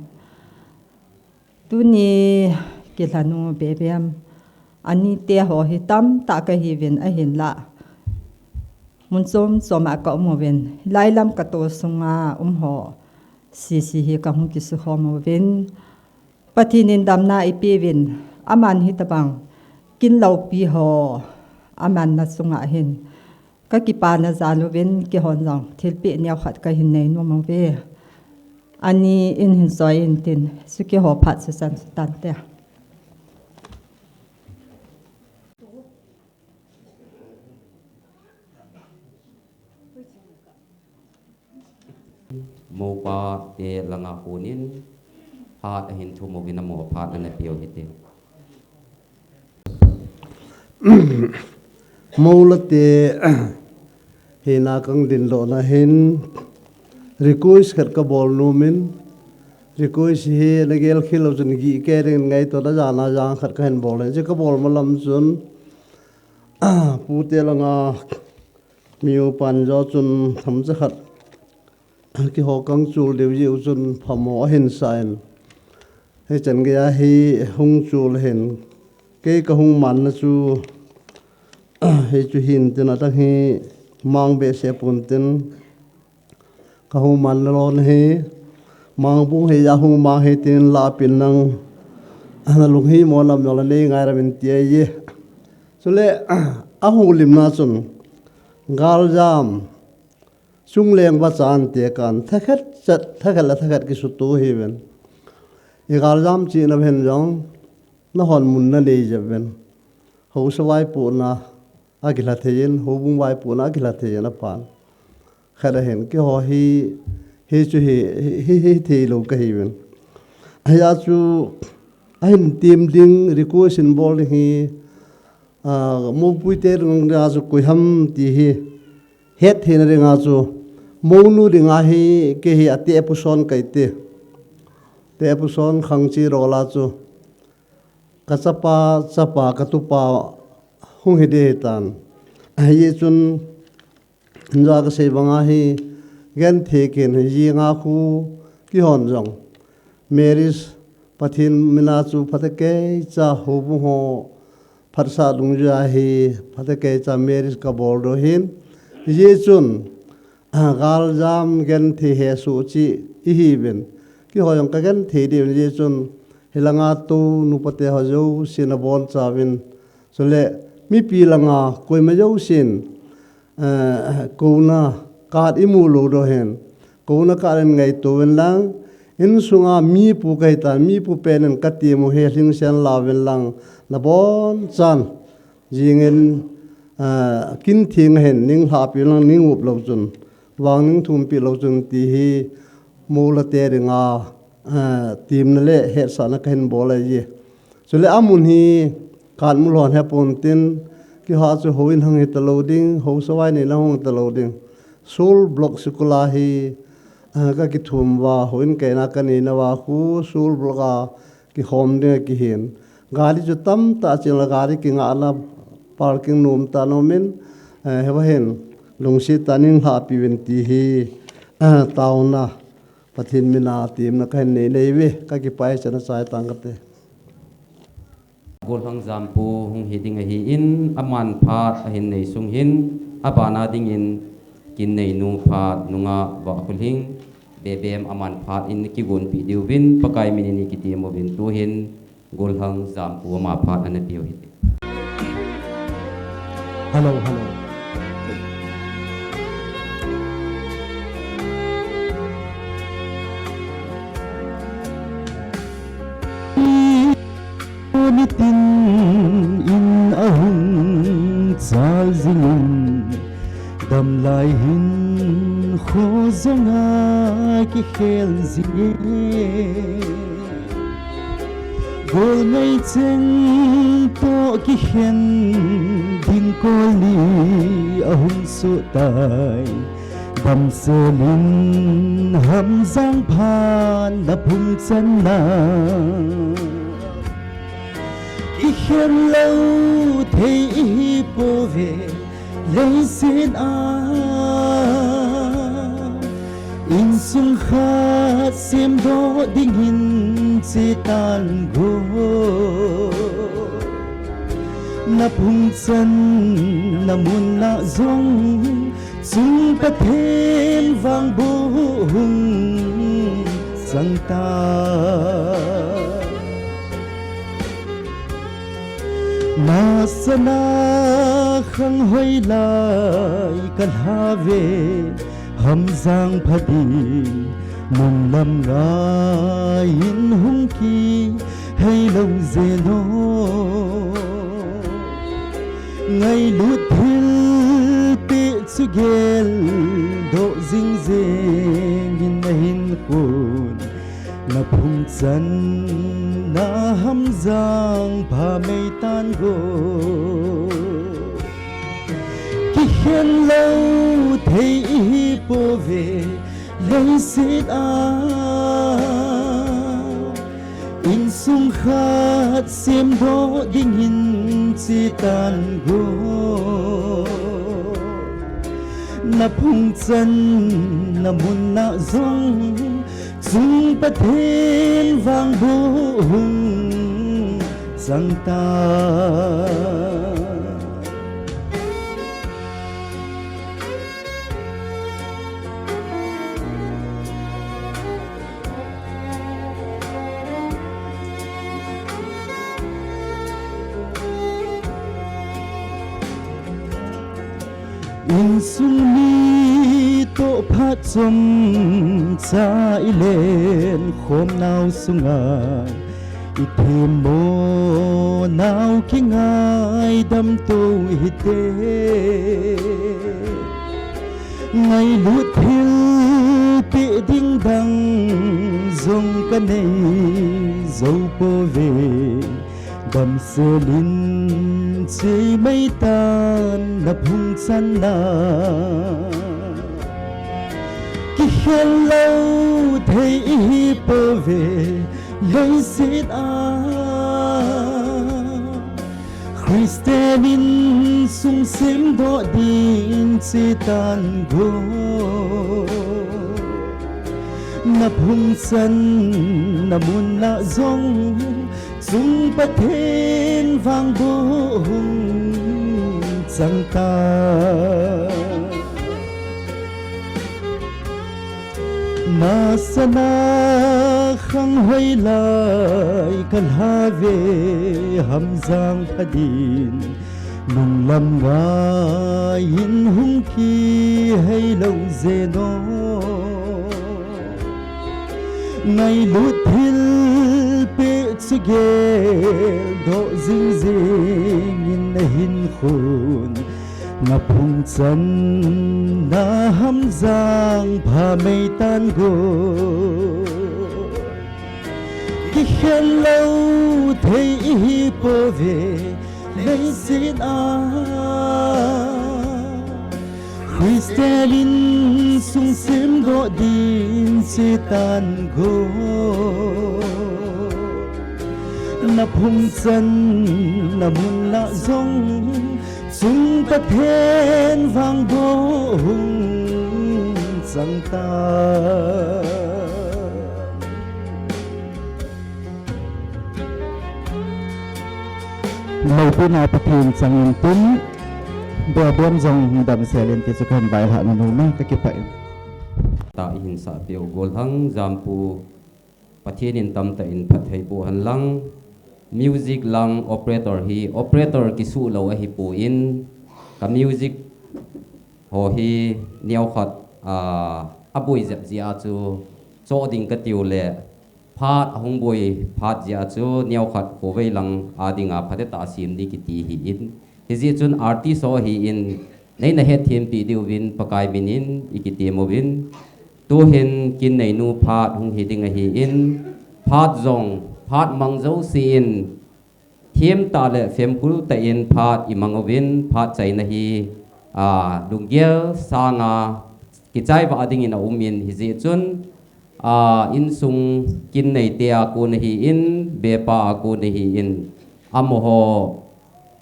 Tuni kilhanu Bebem anite ho hi tamtah kahiuvin ahinlah, mun chom chom a kaum uvin, hilai Lamka to sunga um ho sese hi kahung kisukhom uvin, Pathen in damna eipeuvin, aman hitabang kin loupi ho amanna chunga hin Ka kipana jal uvin keihon jong thilpeh neo khat kahin nei nom uve. Ani in hin soi in tin, sukihou phat suchan sutan te. Moupa te langa konin phat ahin thum uvin, amaho phat ana peh u hite. Moula te hina kang dindoh na hin request khat kabol nom in, request hi nagel khel lou chun gih kei ding ngaito na, jana jang khat kahin bol in, hiche kabol malam chun pute langa mi upan jo chun themcha khat kihou kang chul deu jeh u chun phamo ahin sa in, hichan geiya hi hung chul hin, kei kahung manna chu hichu hin tin, adang hi mang behseh pon tin, kahung manna lon hi mang bung hi, ahung mang hi tin, lahpeh in lang, nalung hi mo nam jong le nei ngai lam in ti ahi. Chule ahung limna chun galjam chungleng vachan te kan thakhat chat, thakhat le thakhat kisuto hiuvin. I galjam chihna ven jong nahon mun nanei jep uvin. Haosa vaipohna akilha thei in, houbung vaipohna akilha thei in apan. Khat ahin, keiho hi, hichu hi, hi, hi, hithei lou kahiuvin. Hia chu ahin tem ding request in bol ding hi, a, moupui te dinga chu koi ham ti hi hetthei na dinga chu, mounu dinga hi kei hi ate puson kahi te. Te puson khangchi rola chu kachapa chapa katupa hung hi ding hitan. Hijeh chun, hinla kasei banga hi genthei kit in, hijeh a khu keihon jong marriage Pathen mina chu phatecha houbung ho phatsah dungjuiya hi phatecha marriage kabol doh hin. Hijeh chun, a, galjam genthei hesoh cheh ihiuvin, keiho jong kagenthei diuvin, hijeh chun hilanga tou nupa te ho jousen abonchauvin, chule mipi langa koima jousen eh, kouna card imu lou doh hin, kouna card in ngaito uvin lang, insunga mipu kahitan, mipu pen in katem u hi lhingsen la uvin lang, nabonchan jingin, eh, kin theng ahin, ning lhahpi lang, ning up lou chun, vang ning thumpi lou chun ti hi moula te dinga, eh, temna le hetsahna kahin bol ahi. Chule amun hi card mu lhon hepon tin, keiho chu houin hang hita lou ding, haosa vai neina hung hita lou ding. Soul Block Sikula hi, ah, kakithum uva, houin kaina kanei nauva khu Soul Block a kikhom ding akihin. Gari chu tamtah cheng le gari kingahna parking nomtah nom in, eh, hiva hin lungset tah in ning lhahpi uvin ti hi, ah, taona Pathen mina temna kahin nei nei uve, kakipah e, chana chai tang kate. Golhang Jampu hung hi ding ahin, aman phat ahin nei sung hin, abana dingin Kinnei nu phat nunga Vahkhulhing Bebem aman phat in kigonpi diuvin, Pakai min in ikitem uvin tuhin, Golhang Jampu ama phat ana peh u hite. Hello, hello. Nitin in ahung chal jingin, damlai hin kho jonga kikhel jinge. Golngai cheng toh kikhen ding kol ni ahung soh tai. Damsel in Hamjang phat na phung channa kikhen lou thei ihi pouve. Leiset a insung khat semdoh dingin chetan go. Na phung channa mun a jong chung Pathen vangboh hung chang ta. Na sana Khang hoilai ka lha ve, Hamjang pha din, nunglam ngai in hung kihei lou jeh in. Ngailut thilpeh chu geldoh jing jeng in, na hinkhon na phung chan na Hamjang pha mei tan go. Kikhen lou thei ihi pouve, leiset a insung khat semdoh dingin che tan go. Na phung chan na mun na jong, Chung Pathen vangboh hung chang ta. Insung mi toh phat chomcha i lenkhom nau sunga, i themmo nau kingaidam tou hite. Ngailut thilpeh ding dang jong ka nei jou pouve. Damsel in che mei tan na phung chan na. Kikhen lou thei ihi pouve, leiset a Christian insung semdoh din che tan go. Na phung chan na mun na jong, Chung Pathen vangboh hung chang ta. Masanga khang hoilai ka lha ve, Hamjang pha din, nunglam ngai in hung kihei lou jeh in. Ngailut thilpeh chu geldoh jing jeng in, na hinkhon na phung chan na Hamjang pha mei tan go. Kikhen lou thei ihi pouve, leiset a Christian insung semdoh din che tan go. Na phung chan na mun na jong, Chung Pathen vangboh hung chang ta. Loupina Pathen chang in tin, Bebem jong damsel in ti chu kahin vailhah nom e, ka kipah e. Tah ihin sah peh u, Golhang Jampu, Pathen in tamtah in phatthei boh hen lang. Music lang operator hi, operator kisuh lou ahipoi, ka music ho hi neokhat, ah, aboi jep jeh a chu choh ding katiu le, phat ahung boi phat jeh a chu neokhat khovei lang a dinga phatecha sem ding kiti ahin. Hijeh chun artist ho ahin, neina hetthem peh diuvin Pakai min in ikitem uvin. Tuhin Kinneinu phat hung hi ding ahin, phat jong, phat mang jouse in, themtah le femkul tah in phat imang uvin, phat chaina hi, a, lunggel sanga kichai vah dingin aum in, hijeh chun, a, insung kin neite a kon ahin, bepa a kon ahin, amaho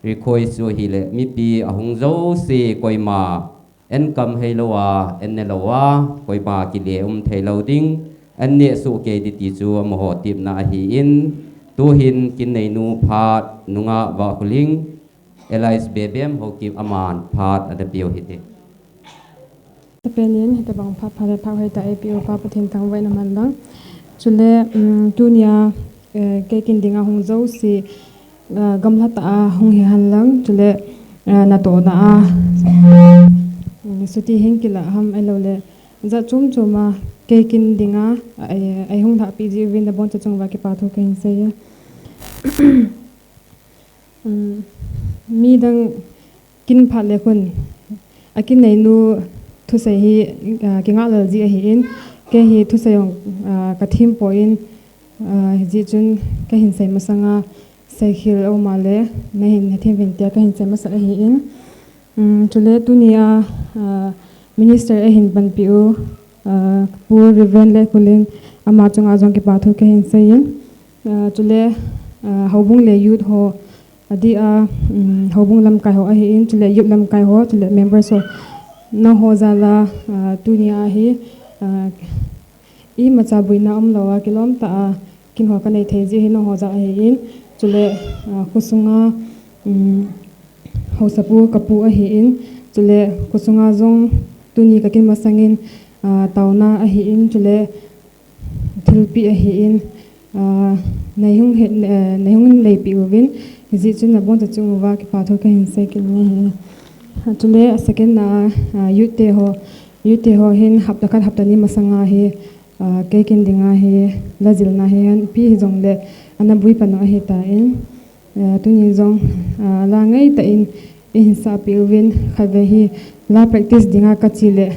request chu ahile, mipi ahung jouse koima enkam hei lou a, enne lou a, koima kile um thei lou ding, an neh soh kei ding ti chu amaho tepna ahin, tuhin Kinneinu phat nungah Vahkholing, Elias Bebem Haokip aman phat ana peh u hite. Tapen in, hitobang phat pha le phat hoitah eipeh u Pa Pathen thangvahna man lang. Chule, um, tunia, eh, kei kin dinga hung jouse, eh, gamla tah a hung hi hen lang. Chule, Ah, natohna a, mm, chuti hin kila ham ahilou le, jat chom chom a kei kin dinga, ah, eh, eihung lhahpi jeh uvin nabon chauva kipathu kahin sei e. Mm, midang kin phat le khun, akin neinu thusei hi, ah, kingahlel ji ahin, kei hi thusei jong, ah, kathempon, ah, hijeh chun kahin sei masanga, seikhel aum a le, nahin hethem uvin tia kahin sei masa ahin. Um, chule tunia, ah, Minister ahin panpi u, ah, Pu Reverend Lekhulen, ama chunga jong kipathu kahin seiyin. Ah, chule, ah, houbung le youth ho, adeh a, um, houbung lamkai ho ahin, chule youth lamkai ho, chule members ho, nangho jal a, ah, tunia hi, ah, imacha boina umlou a, kilom tah a, kin ho kanei thei jeh hi nangho jal ahin, chule, ah, khosunga, um, haosapu kapu ahin, chule khosunga jong tuni kakin masangin, ah, taona ahin, chule thilpeh ahin, ah, neihung he, eh, neihung neipeh uvin, hijeh chun nabon chauva kipathu kahin sei kit e. Chule a second na, ah, youth te ho, youth te ho hin hapta khat hapta ni masanga hi, ah, kei kin dinga hi, la jilna hi, ipi hijongle, ana boi pan u ahitan. Ah, tuni jong, ah, la ngai tah in, eihin sapeh uvin, khatvei hi, la practice dinga kache le,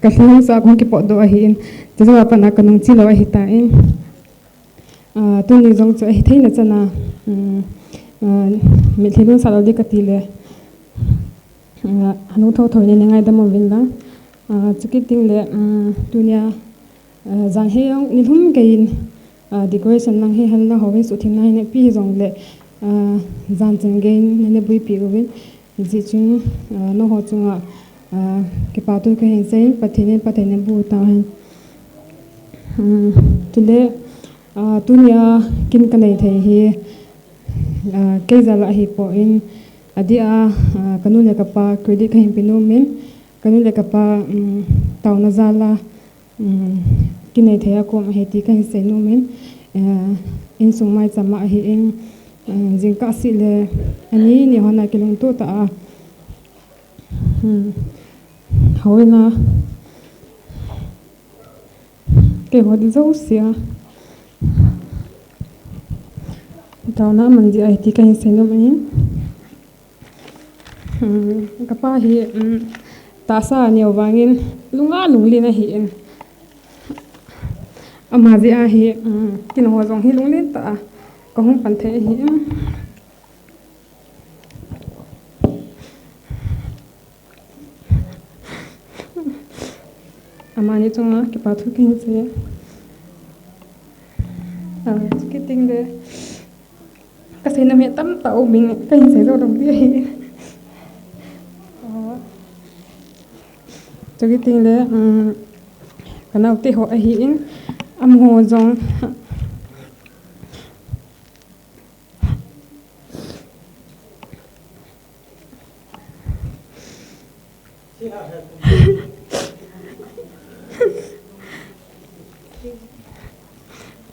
kalhingsa kahung kipotdoh ahin, chujou a pat a kanung che lou ahitan. Ah, tuni jong chu ahitheina chan a, um, ah, mitlhi lungsa lou ding kati le, ah, hanu thotho in nei ngaidam uvin lang. Ah, chukit teng le, um, tunia, ah, jan hi jong nilhum keiyin, ah, decoration lang hi henlang houin suhthengna hi neipe hijongle, ah, jan chen geiyin nei boipi uvin. Hijeh chun, ah, nangho chunga, ah, kipathu kahin seiyin, Pathen in phatthei naboh tauhen. Um, chule, ah, tunia kin kanei thei hi, ah, kei jal a ahipon, adeh a, ah, kanu le kapa credit kahin pe nomin, kanu le kapa, um, taona jal a, um, kinei thei a kom ahi ti kahin sei nomin, ah, insung maicham a ahin, ah, jingkah seh le, ani ni hon a kilungto tah a, um, houin a, keiho ding jouse a taona aman jeh ahi ti kahin sei nom ahin. Hmm, kapa hi, hmm, tahsa aneo vangin lunga lunglen ahin. Ama jeh ahi, hmm, keiho jong hi lunglen tah a kahung pan thei ahin. Amani chunga kipathu kahin sei. Ah, chukit teng le, kasei nom hi tamtah umin, kahin sei jou lou ding ahi. Ah, chukit teng le, um, kanaote ho ahin, amaho jong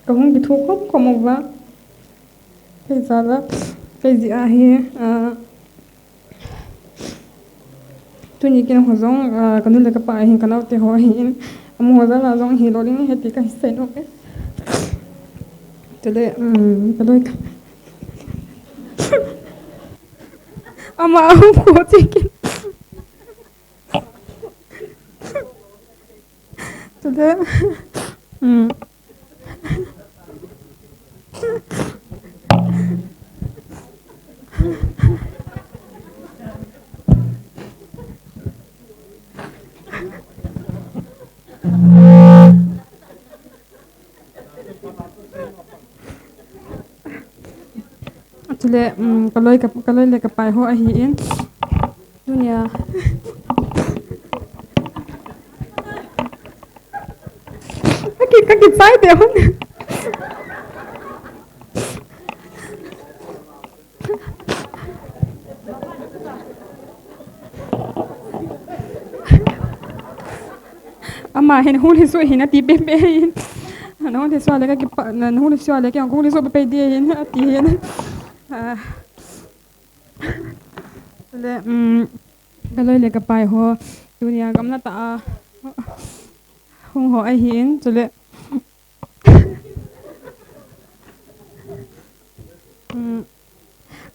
kahung kithokhom khom uva. Kei jal a, kei jeh ahi, ah, tuni keiho jong, ah, kanu le kapa ahin kanaote ho ahin, amaho jal a jong hilou ding ahi ti kahin sei nom e. Chule, um, kaloi ka, ama ahung kho cheh kit. Chule, um. Chule, um, kaloi ka, kaloi le kapai ho ahin. Tunia. Kaki, kaki chai te hon. Ama hin hung lhiso hin ati pepe hin. Nahung lhiso le kaki pa, nahung lhiso le kei hung lhiso pepe ding ahin ati hin. Ah. Chule, um, ka loi le ka pai ho, tunia gamla tah a hung ho ahin, chule, um,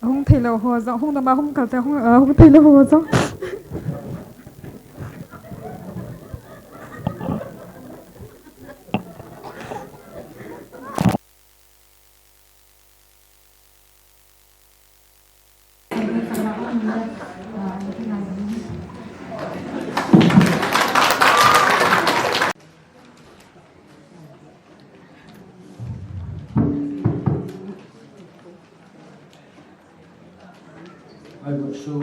hung thei lou ho jong, hung dama hung kal te, hung, ah, hung thei lou ho jong. Ai, bu su,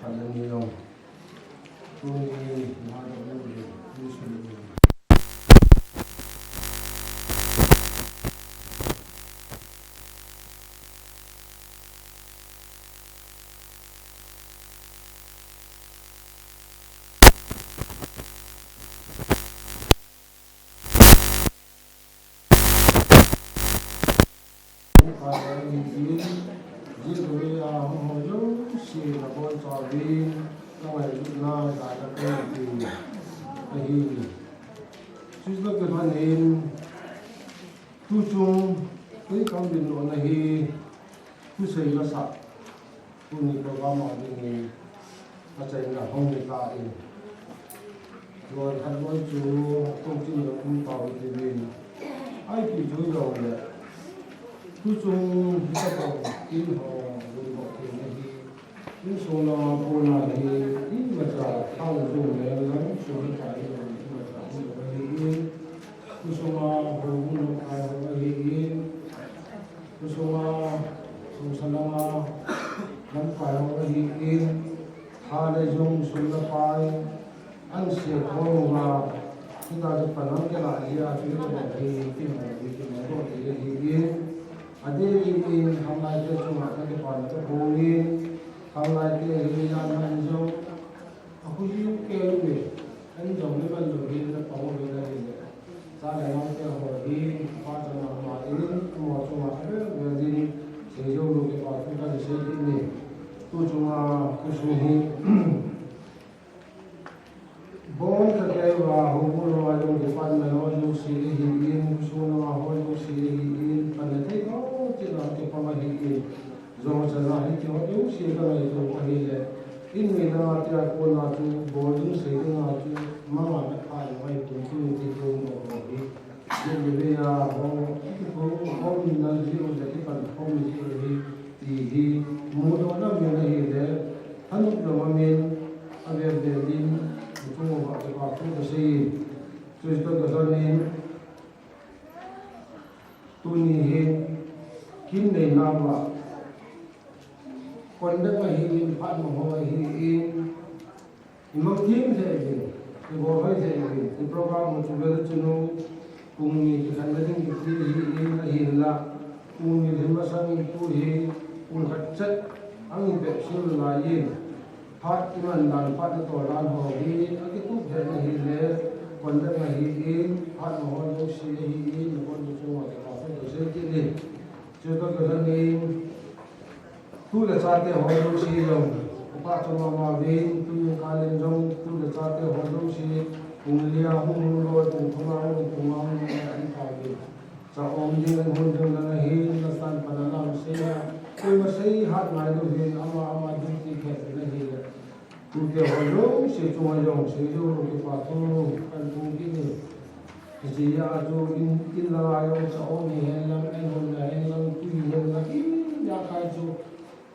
hallelujah. Tuni, ma do, ni su. Tuchung, kei kam din lona hi, thusei la sa, tuni program a dingin, achaina hung ni ta in. Loi khat loi chu, kong chin lo kum pau ti din. Ai ti chu lo le. Tuchung, hi ta ko, in ho, lu ko ti na hi. Insung lama pona hi, imacha thang jong le lang, sung hi kai jong le, imacha hi jong le hi in. Insunga houbung lamkai ho ahin. Insunga sungsa lama lamkai ho ahin. Tha le jung sum le pai. An se khom uva, hita chu panang kila jia chu le bang hi, ti mo hi, ti mo lo ti le hi in. Adeh in, khanglai te chunga ka kipana ka phong in, khanglai te hi jan man jong, a khu hi ke u ve, an jong le man lo hi na pang u ve na hi le. Cha le nau te ho hi, pa cha ma ma in, mo chunga ka ve ve din, sei jo lo kipa thu ka sei ni. Tu chunga, tu sung hi, Bon khat kei uva, houbung lama jong department ho jouse ahin, khosung lama ho jouse ahin, panna thei tho cheh a kipang ahin, jong chana hiti ho jouse ka ngaito u ahile, in mi lama tia kona chu, bol ding sei dinga chu, mama na pha jong ahi pon chu ti jong mo ho hi. Jeh le vea ho, kikhom, khom na ji u, ja kipan khom ji u hi, ti hi, mudoh na min ahile, thanop jong amin, avel vel in, kikhom uva kipa thu kasei in, chuti toh kasei in, tuni hi, kin neina uva, conduct ahin, phat mo ho ahin, Imang thim thei uvin, ibol hoi thei uvin, iprogram u chu vele chun u, pung ni kikhenna ding kiti ahin, ahinla, pung ni lhin masang in tu hi, pung khat chet, ang in bep sil lai in, phat iman dan, phat itoh dan ho hi, akitup thei na hile, conduct ahin, phat mo ho jouse ahin, nakon chu chunga kipa thu kasei kit in. Chuti toh kasei in, Tu le chate ho jouse jong, upa chom mama uvin, tu jong kal in jong, tu le chate ho jouse, pung li a hung hung loi, pung thum a hung, pung nga hung loi, ahi tauvin. Cha um ding an hung ding lang ahin, nasan pan a lam sei a, koima sei hat ngai lou hin, ama, ama duty khet na hile. Tute ho jouse chunga jong, sei jou lou kipa thu, kan thum kit in. Hiche a chu in, in langa jong cha um hihen lang, an hon na hen lang, tui hihen lang, in a kai chu.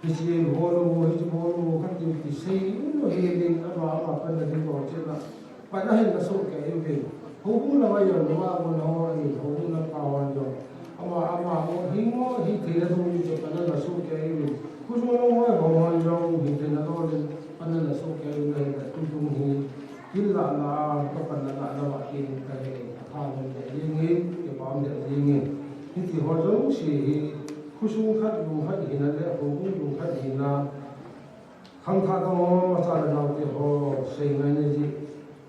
Hiche bol u, hiche bol u, kati kisei u, helin, ama, ama panna ding bol cheh na. Panna hin na sohkei uvin. Houbung lama jong, ama, ama, ama, houbung lamkai hon jong. Ama, ama, ama, hing mo, hithei na dong ni chu panna na sohkei uvin. Khosung lama hon jong, hithei na dong ni, panna na sohkei uvin, na hin na tutung hi. Kin lah lah, ka panna lah lah, kin ka he, ka tha hon le jing in, kipa um le jing in. Hiti ho jouse hi, khosung khat, lung khat hina le, houbung lung khat hina. Khangthah dang ho, cha le nao te ho, sei ngai na ji,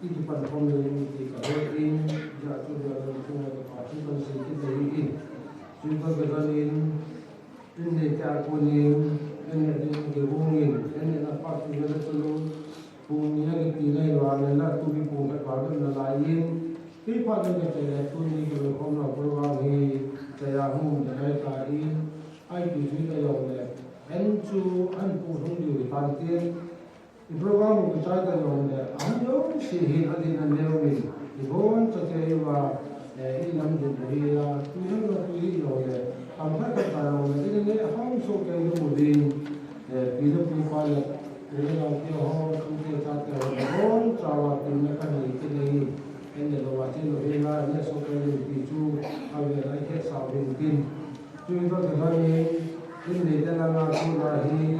i kipan khom le jing ti ka he in, ja chu ja chu ma ka pa chu kan sei kit le in. Chu ka ga in, Tun le tia konin, Ene ding kibungin, ene na pa tu vele tu lu, pung ni na kiti na iwa na na tu mi pung ka ka na lai in, ti pa na ka te le tu ni ka lo khom na program hi, te ya hum de na ka in, ai tu tu na yong le, en chu an pu hung diu tan tin, I program u kichai ta jong le, ahung jong si hin adin aneo min, ibon chate iva, eh, inam din u hi a, tui hang na tui hi jong le, tam khat khat ta jong le, i ne hong so kei lu mu din, eh, pi le pu pa le, pu le nao te ho, tute chate ho, ibon chawa tin na ka nei te nei, en le lo wa te lo hi la, ne so kei lu ti chu, a ve lai he sa vin tin. Tui to te ni, in le te na na tu na hi,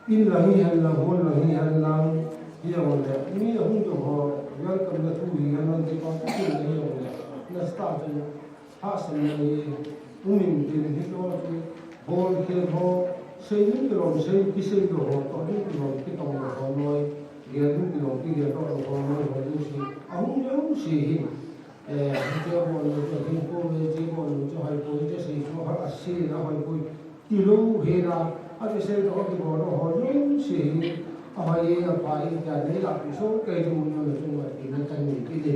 In lang hi hen lang, hon lang hi hen lang, hi jong le, mi ahung jong ho, welcome na thu hi hen lang ti pa, ti na hi jong le, na start chu, ha san na hi, um in tin hi to chu, bol khel ho, sei ding kilom sei, kisei do ho, to ding kilom kitong do ho noi, gel ding kilom kigel do ho noi, ho ding si, ahung jong si hi. Eh, hiche bol nu chu, hinkho ve, hiche bol nu chu, hoi poi, hiche sei chu, ha, a sei na hoi poi. Ti lou hi na, a ti sei to, a ti bol lou ho, lou sei hi, a hoi e, a pai e, tia nei la pi so, kei chu mun na chung a ti na chan ni ti le.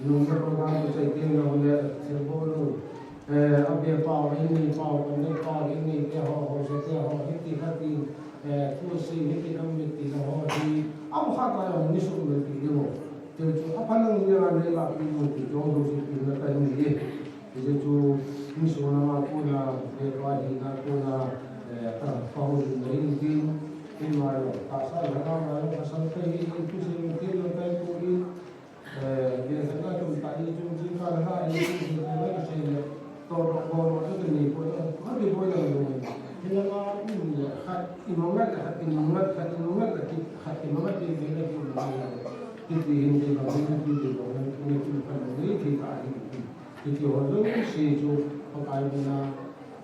Nung na program chu sei te na le, sei bol lou. Eh, a be pau, in nei pau, kan nei pau, in nei te ho, ho se te ho, hi ti kha ti, eh, thu sei, hi ti nam mi ti na ho, hi, a mo kha ta ya ni su me ti ni mo. Te chu a pha nang ni ra nei la pi mo ti jong lo si pi na ta ni e. Ti chu ni su na ma ko na, be pa hi na ko na, eh, ta pa ho ni nei ni tin, tin ma lo, ta sa la na ma lo, ta sa te hi, tu sei mo ti lo ta ko ni. Eh, bia sa na tum ta ni tum jing ka na ha ni tum jing ka na ka sei le. To ro bo ro ni ni ko na. Ha ni bo na lo ni. Ni na ma ni ni khat i mo ngat khat i mo ngat khat i mo ngat khat i mo ngat ni ni na ki mo na. Ti ti hin ti ba ni ti ti ba ni ni ti ka na ni ti ka ni. Ti ti ho lo si chu pa kai na.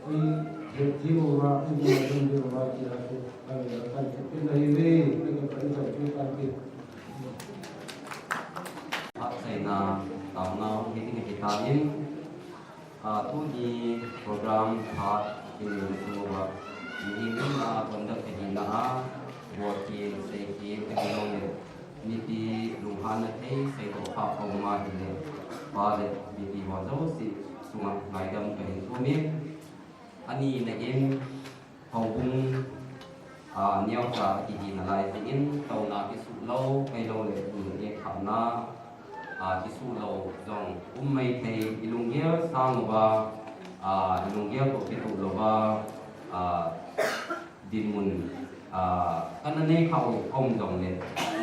I he ti mo ma i mo na ni mo ma ti a chu. Ka ni ka ti na hi le. Ni ka pa i sa ti ka ti. Phat chaina taona hung hi ding ahi tan, a, tuni program phat in sung uva mihem in a conduct ahina a, bol kit, sei kit, ahilou le mipi lunghanna thei seidoh kha a um ahile, pa le mipi ho jouse chunga ngaidam kahin thum in, ani na in, Houbung, a, neocha kihina lai jeh in, touna kisuh lou, ahilou le, um, ekkhahna, a, kisuh lou jong um maithei, i lunggel sang uva, a, i lunggel toh kitoh louva, a, dinmun, a, kana nei kha u, um jong le,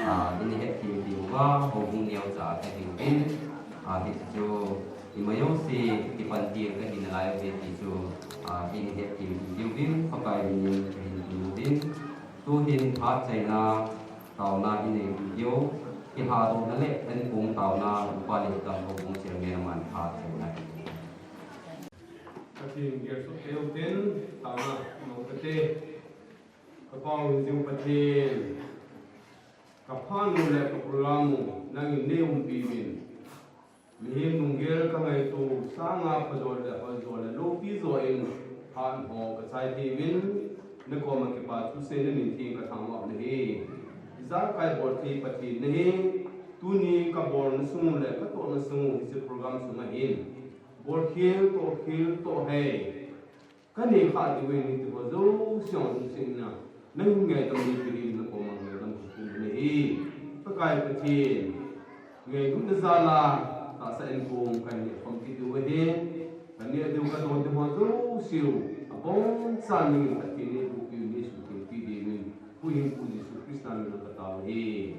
a, i na hethem diu va, houbung neocha kahiuvin, a, hichu, Ima jouse kipan til kahi nalai uve ti chu, a, in hethem diuvin, Pakai min in kahin tiu vin. Tuhin phat chaina taona in nei diu. Kihadohna le enkong taona upa le dam houbung chairman aman phat chaina hi. Pathen gel suk teu tin taona mong kate. Ka pau in jing Pathen. Ka phat u le ka program u nangin nei umpi uvin. Mihem lunggel ka ngaito sanga phajo le hoijo le loupi jo in phat ho ka chai thei uvin, na koma kipa thusei na min theng ka thangvah u ahi. Ijakai bol thei Pathen nahi, tuni ka bolna sung le ka tohna sung hiche program sunga hin. Bol khel toh khel toh hei. Ka nei kha diu ahi ti ho jouse jong lungsetna, nangin ngaidam nei pi in na koma ngaidam ka thum u ahi. Pakai Pathen, ngailutna jal a, tahsa enkong ka nei khom kit diu ahi. Ka neh diu ka don diu ho jouse u, abonchan nangin Pathen neiboh piu neisuhtheng pi diuvin, Pu Hing Pu Jesu Christa min a ka tao u ahi.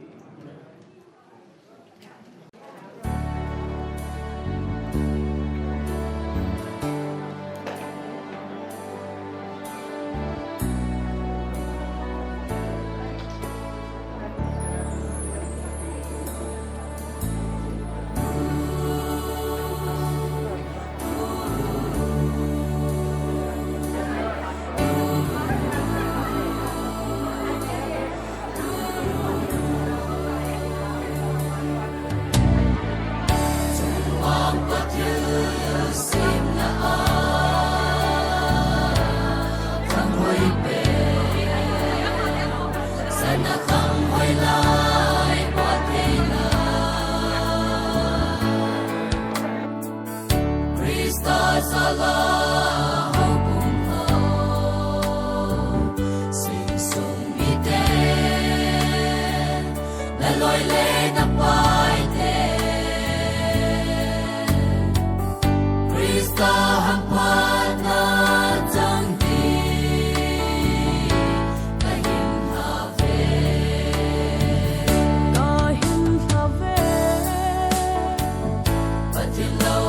Thillo